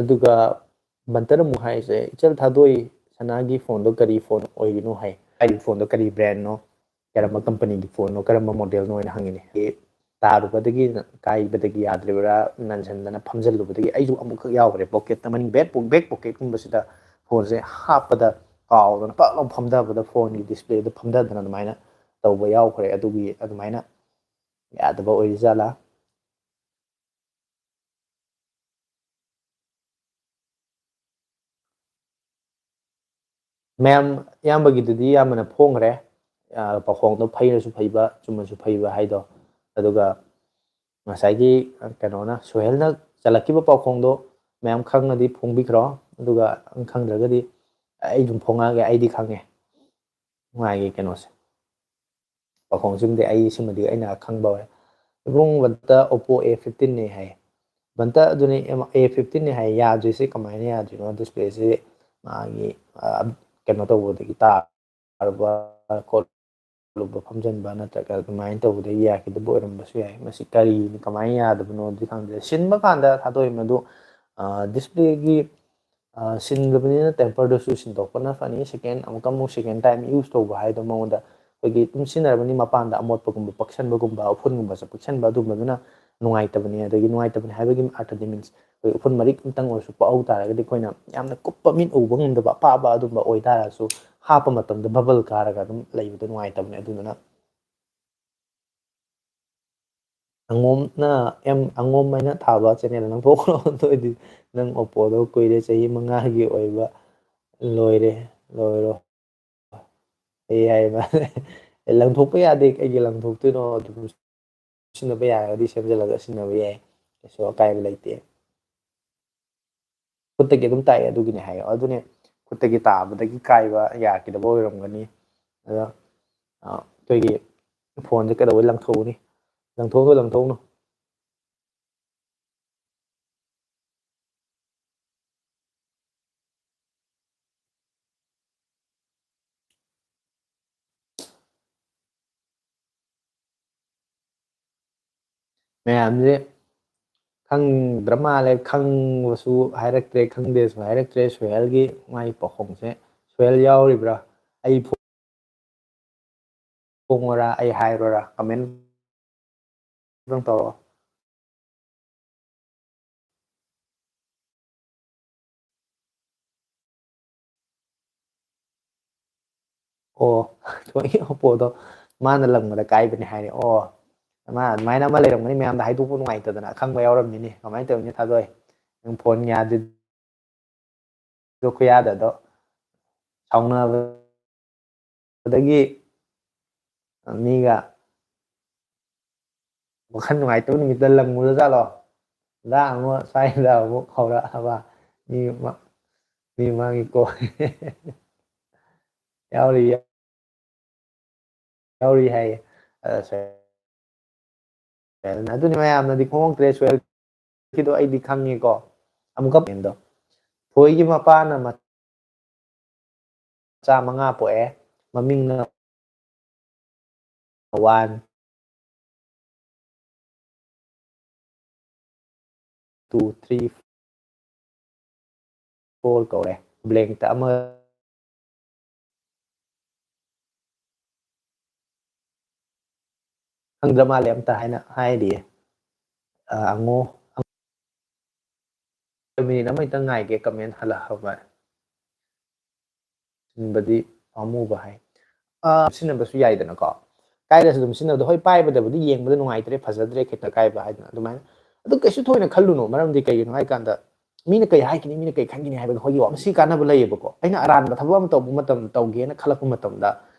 ꯑꯗꯨꯒ ꯕꯟꯇꯔ ꯑꯃꯨꯛ ꯍꯥꯏꯔꯤꯁꯦ, "ꯏꯆꯜ ꯊꯥꯗꯣꯏ, ꯁꯅꯥꯒꯤ ꯐꯣꯟꯗꯣ ꯀꯔꯤ ꯐꯣꯟ ꯑꯣꯏꯔꯤꯅꯣ?" ꯍꯥꯏ꯫ "ꯍꯥꯏꯔꯤꯕ ꯐꯣꯟꯗꯣ ꯀꯔꯤ ꯕ꯭ꯔꯦꯟꯅꯣ, ꯀꯔꯝꯕ ꯀꯝꯄꯅꯤꯒꯤ ꯐꯣꯟꯅꯣ, ꯀꯔꯝꯕ ꯃꯣꯗꯦꯜꯅꯣ?" ꯍꯥꯏꯅ ꯍꯪꯉꯤꯅꯦ꯫ ꯇꯥꯔꯨꯕꯗꯒꯤ, ꯀꯥꯏꯕꯗꯒꯤ ꯌꯥꯗ꯭ꯔꯤꯕ꯭ꯔꯥ, ꯅꯟꯁꯟꯗꯅ ꯐꯝꯖꯜꯂꯨꯕꯗꯒꯤ ꯑꯩꯁꯨ ꯑꯃꯨꯛꯈꯛ ꯌꯥꯎꯈ꯭ꯔꯦ꯫ ꯄꯣꯀꯦꯠꯇ, ꯃꯅꯤꯡ ꯕꯦꯛ ꯄꯣ-, ꯕꯦꯛ ꯄꯣꯀꯦꯠꯀꯨꯝꯕꯁꯤꯗ ꯐꯣꯟꯁꯦ ꯍꯥꯞꯄꯗ ꯀꯥꯎꯗꯅ ꯄꯛ ꯂꯥꯎ ꯐꯝꯊꯕꯗ ꯐꯣꯟꯒꯤ ꯗꯤꯁꯄ꯭ꯂꯦꯗ ꯐꯝꯊꯗꯅ ꯑꯗꯨꯃꯥꯏꯅ ꯇꯧꯕ ꯌꯥꯎꯈ꯭ꯔꯦ꯫ ꯑꯗꯨꯒꯤ ꯑꯗꯨꯃꯥꯏꯅ ꯌꯥꯗꯕ ꯑꯣꯏꯔꯤꯖꯥꯠꯂꯥ? ꯃꯌꯥꯝ, ꯏꯌꯥꯝꯕꯒꯤꯗꯨꯗꯤ ꯏꯌꯥꯝꯕꯅ ꯐꯣꯡꯈ꯭ꯔꯦ꯫ ꯑ, ꯄꯥꯎꯈꯣꯡꯗꯣ ꯐꯩꯔꯁꯨ ꯐꯩꯕ, ꯆꯨꯝꯃꯁꯨ ꯐꯩꯕ ꯍꯥꯏꯗꯣ꯫ ꯑꯗꯨꯒ ꯉꯁꯥꯏꯒꯤ, ꯑ, ꯀꯩꯅꯣꯅ, ꯁꯣꯍꯦꯜꯅ ꯆꯜꯂꯛꯈꯤꯕ ꯄꯥꯎꯈꯣꯡꯗꯣ ꯃꯌꯥꯝ ꯈꯪꯉꯗꯤ ꯐꯣꯡꯕꯤꯈ꯭ꯔꯣ꯫ ꯑꯗꯨꯒ ꯈꯪꯗ꯭ꯔꯒꯗꯤ ꯑꯩ ꯑꯗꯨꯝ ꯐꯣꯡꯉꯛꯑꯒꯦ, ꯑꯩꯗꯤ ꯈꯪꯉꯦ꯫ ꯃꯥꯒꯤ ꯀꯩꯅꯣꯁꯦ꯫ ꯄꯥꯎꯈꯣꯡꯁꯤꯃꯗꯤ ꯑꯩ, ꯁꯤꯃꯗꯤ ꯑꯩꯅ ꯑꯈꯪꯕ ꯑꯣꯏ꯫ ꯏꯕꯨꯡ, ꯕꯟꯇ, Oppo A fifteen ꯅꯦ ꯍꯥꯏ꯫ ꯕꯟꯇ, ꯑꯗꯨꯅꯤ, A fifteen ꯅꯦ ꯍꯥꯏ, ꯌꯥꯗ꯭ꯔꯤꯁꯦ ꯀꯃꯥꯏꯅ ꯌꯥꯗ꯭ꯔꯤꯅꯣ? ꯗꯤꯁꯄ꯭ꯂꯦꯁꯦ ꯃꯥꯒꯤ, ꯑ, ꯀꯩꯅꯣ ꯇꯧꯕꯗꯒꯤ ꯇꯥꯔꯕ ꯈꯣꯠꯂꯨꯕ, ꯐꯝꯖꯟꯕ ꯅꯠꯇ꯭ꯔꯒ ꯑꯗꯨꯃꯥꯏꯅ ꯇꯧꯕꯗꯒꯤ ꯌꯥꯈꯤꯗꯕ ꯑꯣꯏꯔꯝꯕꯁꯨ ꯌꯥꯏ꯫ ꯃꯁꯤ ꯀꯔꯤꯅꯤ, ꯀꯃꯥꯏꯅ ꯌꯥꯗꯕꯅꯣꯗꯤ ꯈꯪꯗꯦ꯫ ꯁꯤꯟꯕ ꯀꯥꯟꯗ ꯊꯥꯗꯣꯛꯏ ꯃꯗꯨ, ꯑ, ꯗꯤꯁꯄ꯭ꯂꯦꯒꯤ, ꯑ, ꯁꯤꯟꯗꯕꯅꯤꯅ temper ꯗꯨꯁꯨ ꯁꯤꯟꯗꯣꯛꯄꯅ ꯐꯅꯤ꯫ Second, ꯑꯃꯨꯛꯀ ꯑꯃꯨꯛ second time use ꯇꯧꯕ ꯍꯥꯏꯗꯣ ꯃꯉꯣꯟꯗ ꯑꯩꯈꯣꯏꯒꯤ ꯑꯗꯨꯝ ꯁꯤꯖꯤꯟꯅꯔꯕꯅꯤ, ꯃꯄꯥꯟꯗ ꯑꯃꯣꯠꯄꯒꯨꯝꯕ, ꯄꯛꯁꯟꯕꯒꯨꯝꯕ, ꯎꯐꯨꯟꯒꯨꯝꯕ ꯆꯄꯛꯁꯟꯕ ꯑꯗꯨꯝꯕꯗꯨꯅ ꯅꯨꯡꯉꯥꯏꯇꯕꯅꯤ꯫ ꯑꯗꯒꯤ ꯅꯨꯡꯉꯥꯏꯇꯕꯅꯤ ꯍꯥꯏꯕꯒꯤ ꯑꯥꯔꯊꯗꯤ means ꯑꯩꯈꯣꯏ ꯎꯐꯨꯟ ꯃꯔꯤꯛ ꯑꯝꯇꯪ ꯑꯣꯏꯔꯁꯨ ꯄꯛꯍꯧ ꯇꯥꯔꯒꯗꯤ ꯑꯩꯈꯣꯏꯅ ꯌꯥꯝꯅ ꯀꯨꯞꯄ ꯃꯤꯠ ꯎꯕ ꯉꯝꯗꯕ ꯑꯄꯥꯕ ꯑꯗꯨꯝꯕ ꯑꯣꯏꯇꯥꯔꯁꯨ ꯍꯥꯞꯄ ꯃꯇꯝꯗ bubble ꯀꯥꯔꯒ ꯑꯗꯨꯝ ꯂꯩꯕꯗꯣ ꯅꯨꯡꯉꯥꯏꯇꯕꯅꯦ꯫ ꯑꯗꯨꯗꯨꯅ ꯑꯉꯣꯝꯅ ꯑꯦꯝ ꯑꯉꯣꯝ ꯍꯥꯏꯅ ꯊꯥꯕ ꯆꯦꯅꯦꯜ ꯅꯪ ꯊꯣꯛꯈ꯭ꯔꯣ꯫ ꯑꯗꯨ ꯑꯣꯏꯗꯤ ꯅꯪ Oppo ꯗꯣ ꯀꯨꯏꯔꯦ, ꯆꯍꯤ ꯃꯉꯥꯒꯤ ꯑꯣꯏꯕ꯫ ꯂꯣꯏꯔꯦ, ꯂꯣꯏꯔꯣ꯫ ꯑꯦ ꯍꯥꯏ ꯃꯥ꯫ ꯂꯪꯊꯣꯛꯄ ꯌꯥꯗꯦ, ꯀꯩꯒꯤ ꯂꯪꯊꯣꯛꯇꯣꯏꯅꯣ? ꯑꯗꯨꯝ ꯁꯤꯖꯤꯟꯅꯕ ꯌꯥꯔꯒꯗꯤ ꯁꯦꯝꯖꯤꯜꯂꯒ ꯁꯤꯖꯤꯟꯅꯕ ꯌꯥꯏ, ꯀꯩꯁꯨ ꯑꯀꯥꯏꯕ ꯂꯩꯇꯦ꯫ ꯈꯨꯠꯇꯒꯤ ꯑꯗꯨꯝ ꯇꯥꯏ, ꯑꯗꯨꯒꯤꯅꯦ ꯍꯥꯏꯌꯣ꯫ ꯑꯗꯨꯅꯦ, ꯈꯨꯠꯇꯒꯤ ꯇꯥꯕꯗꯒꯤ ꯀꯥꯏꯕ ꯌꯥꯈꯤꯗꯕ ꯑꯣꯏꯔꯝꯒꯅꯤ꯫ ꯑꯗꯣ, ꯑ, ꯑꯩꯈꯣꯏꯒꯤ ꯐꯣꯟꯁꯦ ꯀꯩꯗꯧꯕꯩ ꯂꯪꯊꯣꯛꯎꯅꯤ? ꯂꯪꯊꯣꯛꯎꯅꯨ, ꯂꯪꯊꯣꯛꯎꯅꯨ꯫ ꯃꯌꯥꯝꯁꯦ ꯈꯪꯗ꯭ꯔ ꯃꯥꯜꯂꯦ, ꯈꯪꯕꯁꯨ ꯍꯥꯏꯔꯛꯇ꯭ꯔꯦ, ꯈꯪꯗꯦꯁꯨ ꯍꯥꯏꯔꯛꯇ꯭ꯔꯦ꯫ ꯁꯣꯍꯦꯜꯒꯤ ꯃꯥꯒꯤ ꯄꯥꯎꯈꯣꯡꯁꯦ, ꯁꯣꯍꯦꯜ ꯌꯥꯎꯔꯤꯕ꯭ꯔꯥ? ꯑꯩ ꯐꯣꯡꯉꯣꯔꯥ, ꯑꯩ ꯍꯥꯏꯔꯣꯔꯥ? Comment ꯑꯗꯨꯝ ꯇꯧꯔꯛꯑꯣ꯫ ꯑꯣ, ꯊꯣꯏꯒꯤ Oppo ꯗꯣ ꯃꯥꯅ ꯂꯪꯕꯗ ꯀꯥꯏꯕꯅꯦ ꯍꯥꯏꯔꯦ꯫ ꯑꯣ, ꯃꯥ ꯑꯗꯨꯃꯥꯏꯅ ꯑꯃ ꯂꯩꯔꯝꯒꯅꯤ, ꯃꯌꯥꯝꯗ ꯍꯥꯏꯗꯣꯛꯄ ꯅꯨꯡꯉꯥꯏꯇꯗꯅ ꯑꯈꯪꯕ ꯌꯥꯎꯔꯝꯃꯤꯅꯦ꯫ ꯀꯃꯥꯏꯅ ꯇꯧꯔꯤꯅꯣ ꯊꯥꯗꯣꯏ? ꯅꯪ ꯐꯣꯟ ꯌꯥꯗ꯭ꯔꯤꯗꯣ ꯈꯨꯌꯥꯗꯗꯣ ꯁꯥꯎꯅꯕ ꯑꯗꯒꯤ ꯃꯤꯒ ꯋꯥꯈꯜ ꯅꯨꯡꯉꯥꯏꯇꯕ ꯅꯨꯃꯤꯠꯇ ꯂꯪꯉꯨꯔ ꯖꯥꯠꯂꯣ? ꯗꯥ ꯑꯃ ꯁ꯭ꯋꯥꯏꯗ ꯑꯃꯨꯛ ꯍꯧꯔꯛꯑꯕ ꯃꯤ ꯃ-, ꯃꯤ ꯃꯥꯒꯤ ꯀꯣ-, ꯌꯥꯎꯔꯤ, ꯌꯥꯎꯔꯤ ꯍꯥꯏꯌꯦ꯫ ꯑꯗ ꯁꯣꯏ-, ꯑꯗꯨꯅꯤ ꯃꯌꯥꯝꯅꯗꯤ ꯈꯣꯡꯉꯛꯇ꯭ꯔꯦ ꯁꯣꯏ-, ꯀꯤꯗꯣ ꯑꯩꯗꯤ ꯈꯪꯉꯤꯀꯣ꯫ ꯑꯃꯨꯛꯀ ꯊꯣꯏꯒꯤ ꯃꯄꯥꯅ ꯃꯆꯥ ꯃꯉꯥ ꯄꯣꯛꯑꯦ꯫ ꯃꯃꯤꯡꯅ one, two, three, ꯀꯣꯜ ꯀꯧꯔꯦ꯫ ꯕ꯭ꯂꯦꯡꯇ ꯑꯃ ꯈꯪꯗ꯭ꯔ ꯃꯥꯜꯂꯦ ꯑꯝꯇ ꯍꯥꯏꯅ ꯍꯥꯏꯔꯤꯌꯦ꯫ ꯑ, ꯑꯉꯣ, ꯃꯤꯅꯤꯠ ꯑꯃ ꯈꯤꯇꯪ ꯉꯥꯏꯒꯦ, ꯀꯃꯦꯟ ꯍꯜꯂꯛꯑꯕ꯫ ꯁꯤꯟꯕꯗꯤ ꯄꯥꯝꯃꯨꯕ ꯍꯥꯏ꯫ ꯑ, ꯁꯤꯖꯤꯟꯅꯕꯁꯨ ꯌꯥꯏꯗꯅꯀꯣ꯫ ꯀꯥꯏꯔꯁꯨ ꯑꯗꯨꯝ ꯁꯤꯖꯤꯟꯅꯕꯗꯣ, ꯍꯣꯏ, ꯄꯥꯏꯕꯗꯕꯨꯗꯤ ꯌꯦꯡꯕꯗ ꯅꯨꯡꯉꯥꯏꯇ꯭ꯔꯦ, ꯐꯖꯗ꯭ꯔꯦ, ꯈꯤꯇ ꯀꯥꯏꯕ ꯍꯥꯏꯗꯅ ꯑꯗꯨꯃꯥꯏꯅ꯫ ꯑꯗꯨ ꯀꯩꯁꯨ ꯊꯣꯏꯅ ꯈꯜꯂꯨꯅꯣ, ꯃꯔꯝꯗꯤ ꯀꯩꯒꯤꯅꯣ ꯍꯥꯏ ꯀꯥꯟꯗ ꯃꯤꯅ ꯀꯩ ꯍꯥꯏꯒꯅꯤ, ꯃꯤꯅ ꯀꯩ ꯈꯟꯒꯅꯤ ꯍꯥꯏꯕꯗꯣ ꯑꯩꯈꯣꯏꯒꯤ ꯋꯥꯈꯜ ꯁꯤ ꯀꯥꯟꯅꯕ ꯂꯩꯌꯦꯕꯀꯣ꯫ ꯑꯩꯅ ꯑꯔꯥꯟꯕ ꯊꯕꯛ ꯑꯃ ꯇꯧꯕ ꯃꯇꯝ, ꯇꯧꯒꯦꯅ ꯈꯜꯂꯛꯄ ꯃꯇꯝꯗ,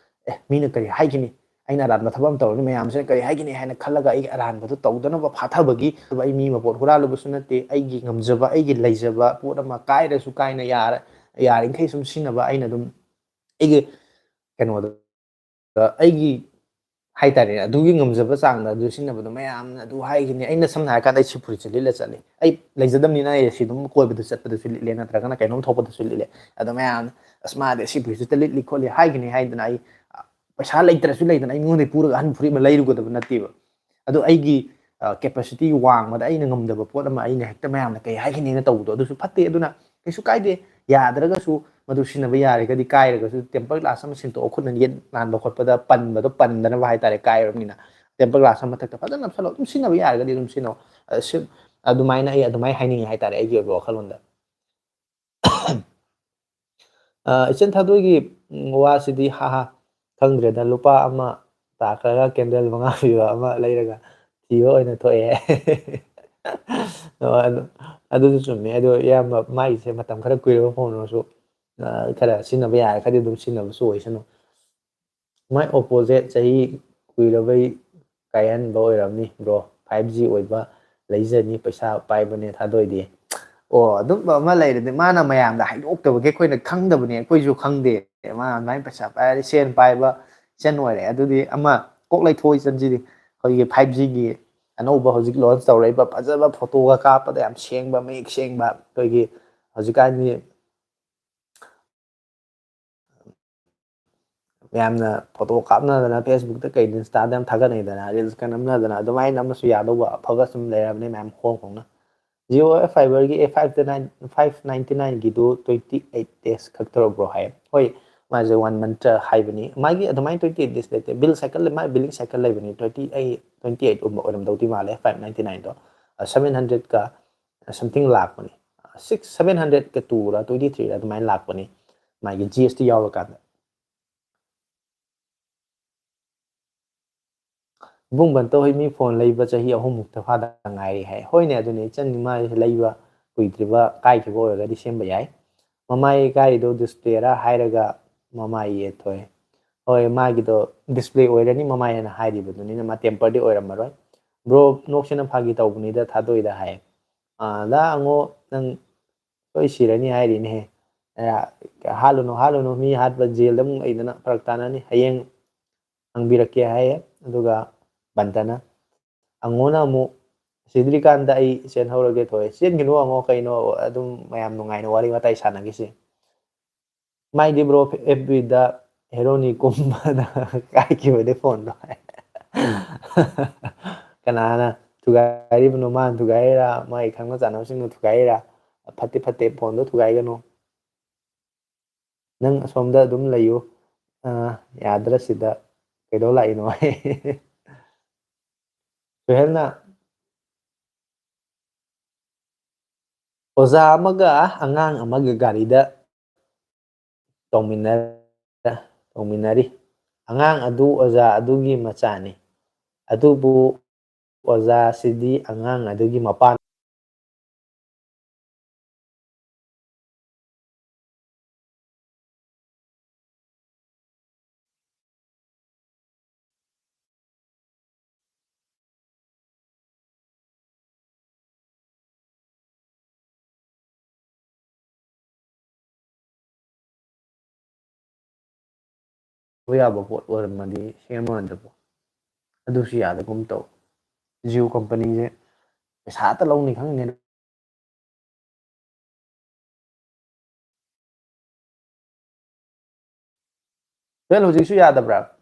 "ꯑꯦ, ꯃꯤꯅ ꯀꯔꯤ ꯍꯥꯏꯒꯅꯤ? ꯑꯩꯅ ꯑꯔꯥꯟꯕ ꯊꯕꯛ ꯑꯃ ꯇꯧꯔꯅꯤ, ꯃꯌꯥꯝꯁꯤꯅ ꯀꯔꯤ ꯍꯥꯏꯒꯅꯤ?" ꯍꯥꯏꯅ ꯈꯜꯂꯒ ꯑꯩꯒꯤ ꯑꯔꯥꯟꯕꯗꯨ ꯇꯧꯗꯅꯕ ꯐꯥꯊꯕꯒꯤ, ꯑꯩ ꯃꯤ ꯃꯄꯣꯠ ꯍꯨꯔꯥꯜꯂꯨꯕꯁꯨ ꯅꯠꯇꯦ, ꯑꯩꯒꯤ ꯉꯝꯖꯕ, ꯑꯩꯒꯤ ꯂꯩꯖꯕ ꯄꯣꯠ ꯑꯃ ꯀꯥꯏꯔꯁꯨ ꯀꯥꯏꯅ ꯌꯥꯔ-, ꯌꯥꯔꯤꯈꯩ ꯁꯨꯝ ꯁꯤꯖꯤꯟꯅꯕ, ꯑꯩꯅ ꯑꯗꯨꯝ ꯑꯩꯒꯤ ꯀꯩꯅꯣꯗ, ꯑꯩꯒꯤ ꯍꯥꯏꯇꯥꯔꯦꯅꯦ, ꯑꯗꯨꯒꯤ ꯉꯝꯖꯕ ꯆꯥꯡꯗ ꯑꯗꯨ ꯁꯤꯖꯤꯟꯅꯕꯗꯣ ꯃꯌꯥꯝꯅ ꯑꯗꯨ ꯍꯥꯏꯈꯤꯅꯤ꯫ ꯑꯩꯅ ꯁꯝꯅ ꯍꯥꯏꯔꯀꯥꯟꯗ ꯑꯩ ꯁꯤ ꯐꯨꯔꯤꯠꯁꯦ ꯂꯤꯠꯂ ꯆꯠꯂꯤ꯫ ꯑꯩ ꯂꯩꯖꯗꯕꯅꯤꯅ ꯑꯩ ꯁꯤ ꯑꯗꯨꯝ ꯀꯣꯏꯕꯗ ꯆꯠꯄꯗꯁꯨ ꯂꯤꯠꯂꯦ, ꯅꯠꯇ꯭ꯔꯒꯅ ꯀꯩꯅꯣꯝ ꯊꯣꯛꯄꯗꯁꯨ ꯂꯤꯠꯂꯦ꯫ ꯑꯗꯣ ꯃꯌꯥꯝꯅ, "ꯑꯁ, ꯃꯥꯗꯤ ꯁꯤ ꯐꯨꯔꯤꯠꯁꯦ ꯂꯤꯠꯂꯤ ꯈꯣꯠꯂꯤ" ꯍꯥꯏꯒꯤꯅꯤ ꯍꯥꯏꯗꯅ ꯑꯩ, ꯑ, ꯄꯩꯁꯥ ꯂꯩꯇ꯭ꯔꯁꯨ ꯂꯩꯗꯅ ꯑꯩ ꯃꯤꯉꯣꯟꯗꯒꯤ ꯄꯨꯔꯒ ꯑꯍꯟꯕ ꯐꯨꯔꯤꯠ ꯑꯃ ꯂꯩꯔꯨꯒꯗꯕ ꯅꯠꯇꯦꯕ꯫ ꯑꯗꯣ ꯑꯩꯒꯤ, ꯑ, capacity ꯋꯥꯡꯕꯗ ꯑꯩꯅ ꯉꯝꯗꯕ ꯄꯣꯠ ꯑꯃ ꯑꯩꯅ ꯍꯦꯛꯇ ꯃꯌꯥꯝꯅ ꯀꯩ ꯍꯥꯏꯒꯤꯅꯤꯅ ꯇꯧꯕꯗꯣ ꯑꯗꯨꯁꯨ ꯐꯠꯇꯦ꯫ ꯑꯗꯨꯅ ꯀꯩꯁꯨ ꯀꯥꯏꯗꯦ, ꯌꯥꯗ꯭ꯔꯒꯁꯨ ꯃꯗꯨ ꯁꯤꯖꯤꯟꯅꯕ ꯌꯥꯔꯒꯗꯤ, ꯀꯥꯏꯔꯒꯁꯨ temper glass ꯑꯃ ꯁꯤꯟꯇꯣꯛꯑ ꯈꯨꯠꯅ ꯌꯦꯠ ꯅꯥꯟꯕ ꯈꯣꯠꯄꯗ ꯄꯟꯕꯗꯣ ꯄꯟꯗꯅꯕ ꯍꯥꯏꯇꯥꯔꯦ, ꯀꯥꯏꯔꯕꯅꯤꯅ꯫ Temper glass ꯑꯃ ꯃꯊꯛꯇ ꯐꯖꯅ ꯅꯞꯁꯜꯂꯣ, ꯑꯗꯨꯝ ꯁꯤꯖꯤꯟꯅꯕ ꯌꯥꯔꯒꯗꯤ ꯑꯗꯨꯝ ꯁꯤꯖꯤꯟꯅꯧ꯫ ꯑ, ꯁꯤ-, ꯑꯗꯨꯃꯥꯏꯅ ꯑꯩ ꯑꯗꯨꯃꯥꯏꯅ ꯍꯥꯏꯅꯤꯡꯉꯤ ꯍꯥꯏꯇꯥꯔꯦ ꯑꯩꯒꯤ ꯑꯣꯏꯕ ꯋꯥꯈꯜꯂꯣꯟꯗ꯫ ꯑ, ꯏꯆꯟ ꯊꯥꯗꯣꯏꯒꯤ, ꯎꯝ, ꯋꯥꯁꯤꯗꯤ, ꯍꯥ ꯍꯥ, ꯈꯪꯗ꯭ꯔꯦꯗ, ꯂꯨꯄꯥ ꯑꯃ ꯇꯥꯈ꯭ꯔꯒ candle ꯃꯉꯥ ꯄꯤꯕ ꯑꯃ ꯂꯩꯔꯒ ꯊꯤꯕ ꯑꯣꯏꯅ ꯊꯣꯛꯑꯦ꯫ ꯑꯣ, ꯑꯗꯨ, ꯑꯗꯨꯁꯨ ꯆꯨꯝꯃꯦ꯫ ꯑꯗꯣ ꯏꯌꯥꯝꯕ ꯃꯥꯒꯤꯁꯦ ꯃꯇꯝ ꯈꯔ ꯀꯨꯏꯔꯕ ꯐꯣꯟ ꯑꯣꯏꯔꯁꯨ, ꯑ, ꯈꯔ ꯁꯤꯖꯤꯟꯅꯕ ꯌꯥꯔꯒꯗꯤ ꯑꯗꯨꯝ ꯁꯤꯖꯤꯟꯅꯕꯁꯨ ꯑꯣꯏꯁꯅꯨ꯫ My Oppo ꯁꯦ ꯆꯍꯤ ꯀꯨꯏꯔꯕꯩ ꯀꯥꯏꯍꯟꯕ ꯑꯣꯏꯔꯝꯅꯤ, bro꯫ Five G ꯑꯣꯏꯕ ꯂꯩꯖꯅꯤ, ꯄꯩꯁꯥ ꯄꯥꯏꯕꯅꯦ ꯊꯥꯗꯣꯏꯗꯤ꯫ ꯑꯣ, ꯑꯗꯨꯝꯕ ꯑꯃ ꯂꯩꯔꯗꯤ ꯃꯥꯅ ꯃꯌꯥꯝꯗ ꯍꯥꯏꯗꯣꯛꯇꯕꯒꯤ ꯑꯩꯈꯣꯏꯅ ꯈꯪꯗꯕꯅꯦ, ꯑꯩꯈꯣꯏꯁꯨ ꯈꯪꯗꯦ꯫ ꯃꯥ ꯑꯗꯨꯃꯥꯏꯅ ꯄꯩꯁꯥ ꯄꯥꯏꯔꯗꯤ ꯁꯦꯟ ꯄꯥꯏꯕ ꯏꯆꯟ ꯑꯣꯏꯔꯦ꯫ ꯑꯗꯨꯗꯤ ꯑꯃ ꯀꯣꯛ ꯂꯩꯊꯣꯛꯑꯣ ꯏꯆꯟꯁꯤꯗꯤ꯫ ꯑꯩꯈꯣꯏꯒꯤ five G ꯒꯤ ꯑꯅꯧꯕ ꯍꯧꯖꯤꯛ launch ꯇꯧꯔꯛꯏꯕ ꯐꯖꯕ, ꯐꯣꯇꯣꯒ ꯀꯥꯞꯄꯗ ꯌꯥꯝ ꯁꯦꯡꯕ, ꯃꯌꯦꯛ ꯁꯦꯡꯕ, ꯑꯩꯈꯣꯏꯒꯤ ꯍꯧꯖꯤꯛꯀꯥꯟꯒꯤ ꯃꯌꯥꯝꯅ ꯐꯣꯇꯣ ꯀꯥꯞꯅꯗꯅ Facebook ꯇ ꯀꯩꯗ, Insta ꯗ ꯌꯥꯝ ꯊꯥꯒꯠꯅꯩꯗꯅ, reels ꯀ ꯅꯝꯅꯗꯅ, ꯑꯗꯨꯃꯥꯏꯅ ꯑꯃꯁꯨ ꯌꯥꯗꯧꯕ ꯑꯐꯕ ꯁꯨꯝ ꯂꯩꯔꯕꯅꯤ ꯃꯌꯥꯝ ꯍꯣꯡ ꯍꯣꯡꯅ꯫ Jio fiberꯒꯤ a five nine five ninety ꯅꯥꯏꯟꯒꯤꯗꯨ ꯇ꯭ꯋꯦꯟꯇꯤ ꯑꯩꯠ ꯗꯦꯖ ꯈꯛꯇꯔꯣ ꯕ꯭ꯔꯣ ꯍꯥꯏ? ꯍꯣꯏ, ꯃꯥꯁꯦ ꯋꯥꯟ ꯃꯟꯊ ꯍꯥꯏꯕꯅꯤ꯫ ꯃꯥꯒꯤ ꯑꯗꯨꯃꯥꯏꯅ ꯇ꯭ꯋꯦꯟꯇꯤ ꯑꯩꯠ ꯗꯦꯖ ꯂꯩꯇꯦ, ꯕꯤꯜ ꯁꯥꯏꯀꯜ, ꯃꯥꯒꯤ ꯕꯤꯂꯤꯡ ꯁꯥꯏꯀꯜ ꯂꯩꯕꯅꯤ, ꯇ꯭ꯋꯦꯟꯇꯤ ꯑꯩꯠ ꯇ꯭ꯋꯦꯟꯇꯤ ꯑꯩꯠ ꯀꯨꯝꯕ ꯑꯣꯏꯔꯝꯗꯧꯗꯤ ꯃꯥꯜꯂꯦ, ꯐꯥꯏꯚ ꯅꯥꯏꯟꯇꯤ ꯅꯥꯏꯟꯗꯣ꯫ ꯁꯕꯦꯟ ꯍꯟꯗ꯭ꯔꯦꯗꯀ ꯁꯝꯊꯤꯡ ꯂꯥꯛꯄꯅꯤ, ꯁꯤꯛꯁ ꯁꯕꯦꯟ ꯍꯟꯗ꯭ꯔꯦꯗꯀ ꯇꯨꯔ ꯇ꯭ꯋꯦꯟꯇꯤ ꯊ꯭ꯔꯤꯔ ꯑꯗꯨꯃꯥꯏꯅ ꯂꯥꯛꯄꯅꯤ ꯃꯥꯒꯤ ꯖꯤ ꯑꯦꯁ ꯇꯤ ꯌꯥꯎꯔꯀꯥꯟꯗ꯫ ꯏꯕꯨꯡ ꯕꯟꯇ ꯍꯣꯏ ꯃꯤ ꯐꯣꯟ ꯂꯩꯕ ꯆꯍꯤ ꯑꯍꯨꯝꯃꯨꯛꯇ ꯐꯥꯗ ꯉꯥꯏꯔꯤ ꯍꯥꯏ꯫ ꯍꯣꯏꯅꯦ, ꯑꯗꯨꯅꯦ, ꯏꯆꯟ ꯃꯥꯏ ꯂꯩꯕ ꯀꯨꯏꯗ꯭ꯔꯤꯕ, ꯀꯥꯏꯈꯤꯕ ꯑꯣꯏꯔꯒꯗꯤ ꯁꯦꯝꯕ ꯌꯥꯏ꯫ ꯃꯃꯥꯏ ꯀꯥꯏꯔꯤꯗꯣ ꯗꯤꯁꯄ꯭ꯂꯦꯔꯥ ꯍꯥꯏꯔꯒ ꯃꯃꯥꯏ ꯌꯦꯠꯊꯣꯛꯑꯦ꯫ ꯍꯣꯏ, ꯃꯥꯒꯤꯗꯣ ꯗꯤꯁꯄ꯭ꯂꯦ ꯑꯣꯏꯔꯅꯤ ꯃꯃꯥꯏ ꯍꯥꯏꯅ ꯍꯥꯏꯔꯤꯕꯗꯨꯅꯤꯅ ꯃꯥ ꯇꯦꯝꯄꯔꯗꯤ ꯑꯣꯏꯔꯝꯃꯔꯣꯏ꯫ ꯕ꯭ꯔꯣ ꯅꯣꯛꯁꯤꯅ ꯐꯥꯒꯤ ꯇꯧꯕꯅꯤꯗ ꯊꯥꯗꯣꯛꯏꯗ ꯍꯥꯏ꯫ ꯑꯥ, ꯂꯥ ꯑꯉꯣ ꯅꯪ ꯁꯣꯏ ꯁꯤꯔꯅꯤ ꯍꯥꯏꯔꯤꯅꯦꯍꯦ꯫ ꯑꯦ, ꯍꯥꯠꯂꯨꯅꯨ, ꯍꯥꯠꯂꯨꯅꯨ, ꯃꯤ ꯍꯥꯠꯄ ꯖꯦꯜꯗ ꯑꯃꯨꯛ ꯂꯩꯗꯅ ꯐꯔꯛ ꯇꯥꯅꯅꯤ꯫ ꯍꯌꯦꯡ ꯍꯪꯕꯤꯔꯛꯀꯦ ꯍꯥꯏꯌꯦ꯫ ꯑꯗꯨꯒ ꯕꯟꯇꯅ, "ꯑꯉꯣꯅ ꯑꯃꯨꯛ ꯁꯤꯗ꯭ꯔꯤꯀꯥꯟꯗ ꯑꯩ ꯆꯦꯟꯍꯧꯔꯒꯦ ꯊꯣꯛꯑꯦ꯫" ꯆꯦꯟꯒꯅꯨ ꯑꯉꯣ, ꯀꯩꯅꯣ ꯑꯗꯨꯝ ꯃꯌꯥꯝ ꯅꯨꯡꯉꯥꯏꯅ ꯋꯥꯔꯤ ꯋꯥꯇꯥꯏ ꯁꯥꯟꯅꯈꯤꯁꯤ꯫ ꯃꯥꯏꯗꯤ ꯕ꯭ꯔꯣ ꯑꯦꯐ ꯕꯤꯗ ꯍꯦꯔꯣꯅꯤ ꯀꯨꯝꯕꯗ ꯀꯥꯏꯈꯤꯕꯅꯦ ꯐꯣꯟꯗꯣ꯫ ꯀꯅꯥꯅ ꯊꯨꯒꯥꯏꯔꯤꯕꯅꯣ? ꯃꯥꯅ ꯊꯨꯒꯥꯏꯔꯤꯔꯥ? ꯃꯥꯒꯤ ꯈꯪꯅ ꯆꯥꯟꯅꯕꯁꯤꯡꯅ ꯊꯨꯒꯥꯏꯔꯤꯔꯥ? ꯐꯠꯇꯦ, ꯐꯠꯇꯦ, ꯐꯣꯟꯗꯣ ꯊꯨꯒꯥꯏꯒꯅꯨ꯫ ꯅꯪ ꯑꯁꯣꯝꯗ ꯑꯗꯨꯝ ꯂꯩꯌꯨ꯫ ꯑ, ꯌꯥꯗ꯭ꯔꯥ ꯁꯤꯗ? ꯀꯩꯗꯧ ꯂꯥꯛꯏꯅꯣ? ꯁꯨꯍꯦꯜꯅ, ꯑꯣꯖꯥ ꯑꯃꯒ ꯑꯉꯥꯡ ꯑꯃꯒ ꯒꯥꯔꯤꯗ ꯇꯣꯡꯃꯤꯟꯅ-, ꯇꯣꯡꯃꯤꯟꯅꯔꯤ꯫ ꯑꯉꯥꯡ ꯑꯗꯨ ꯑꯣꯖꯥ ꯑꯗꯨꯒꯤ ꯃꯆꯥꯅꯤ꯫ ꯑꯗꯨꯕꯨ ꯑꯣꯖꯥꯁꯤꯗꯤ ꯑꯉꯥꯡ ꯑꯗꯨꯒꯤ ꯃꯄꯥ꯫ ꯌꯥꯕ ꯄꯣꯠ ꯑꯣꯏꯔꯝꯃꯗꯤ ꯁꯦꯝꯃꯣꯏꯗꯕ꯫ ꯑꯗꯨꯁꯨ ꯌꯥꯗꯒꯨꯝ ꯇꯧ꯫ Jio companyꯁꯦ ꯄꯩꯁꯥ ꯑꯇ ꯂꯧꯅꯤ ꯈꯪꯗꯦ꯫ ꯍꯧꯖꯤꯛꯁꯨ ꯌꯥꯗꯕ꯭ꯔꯥ?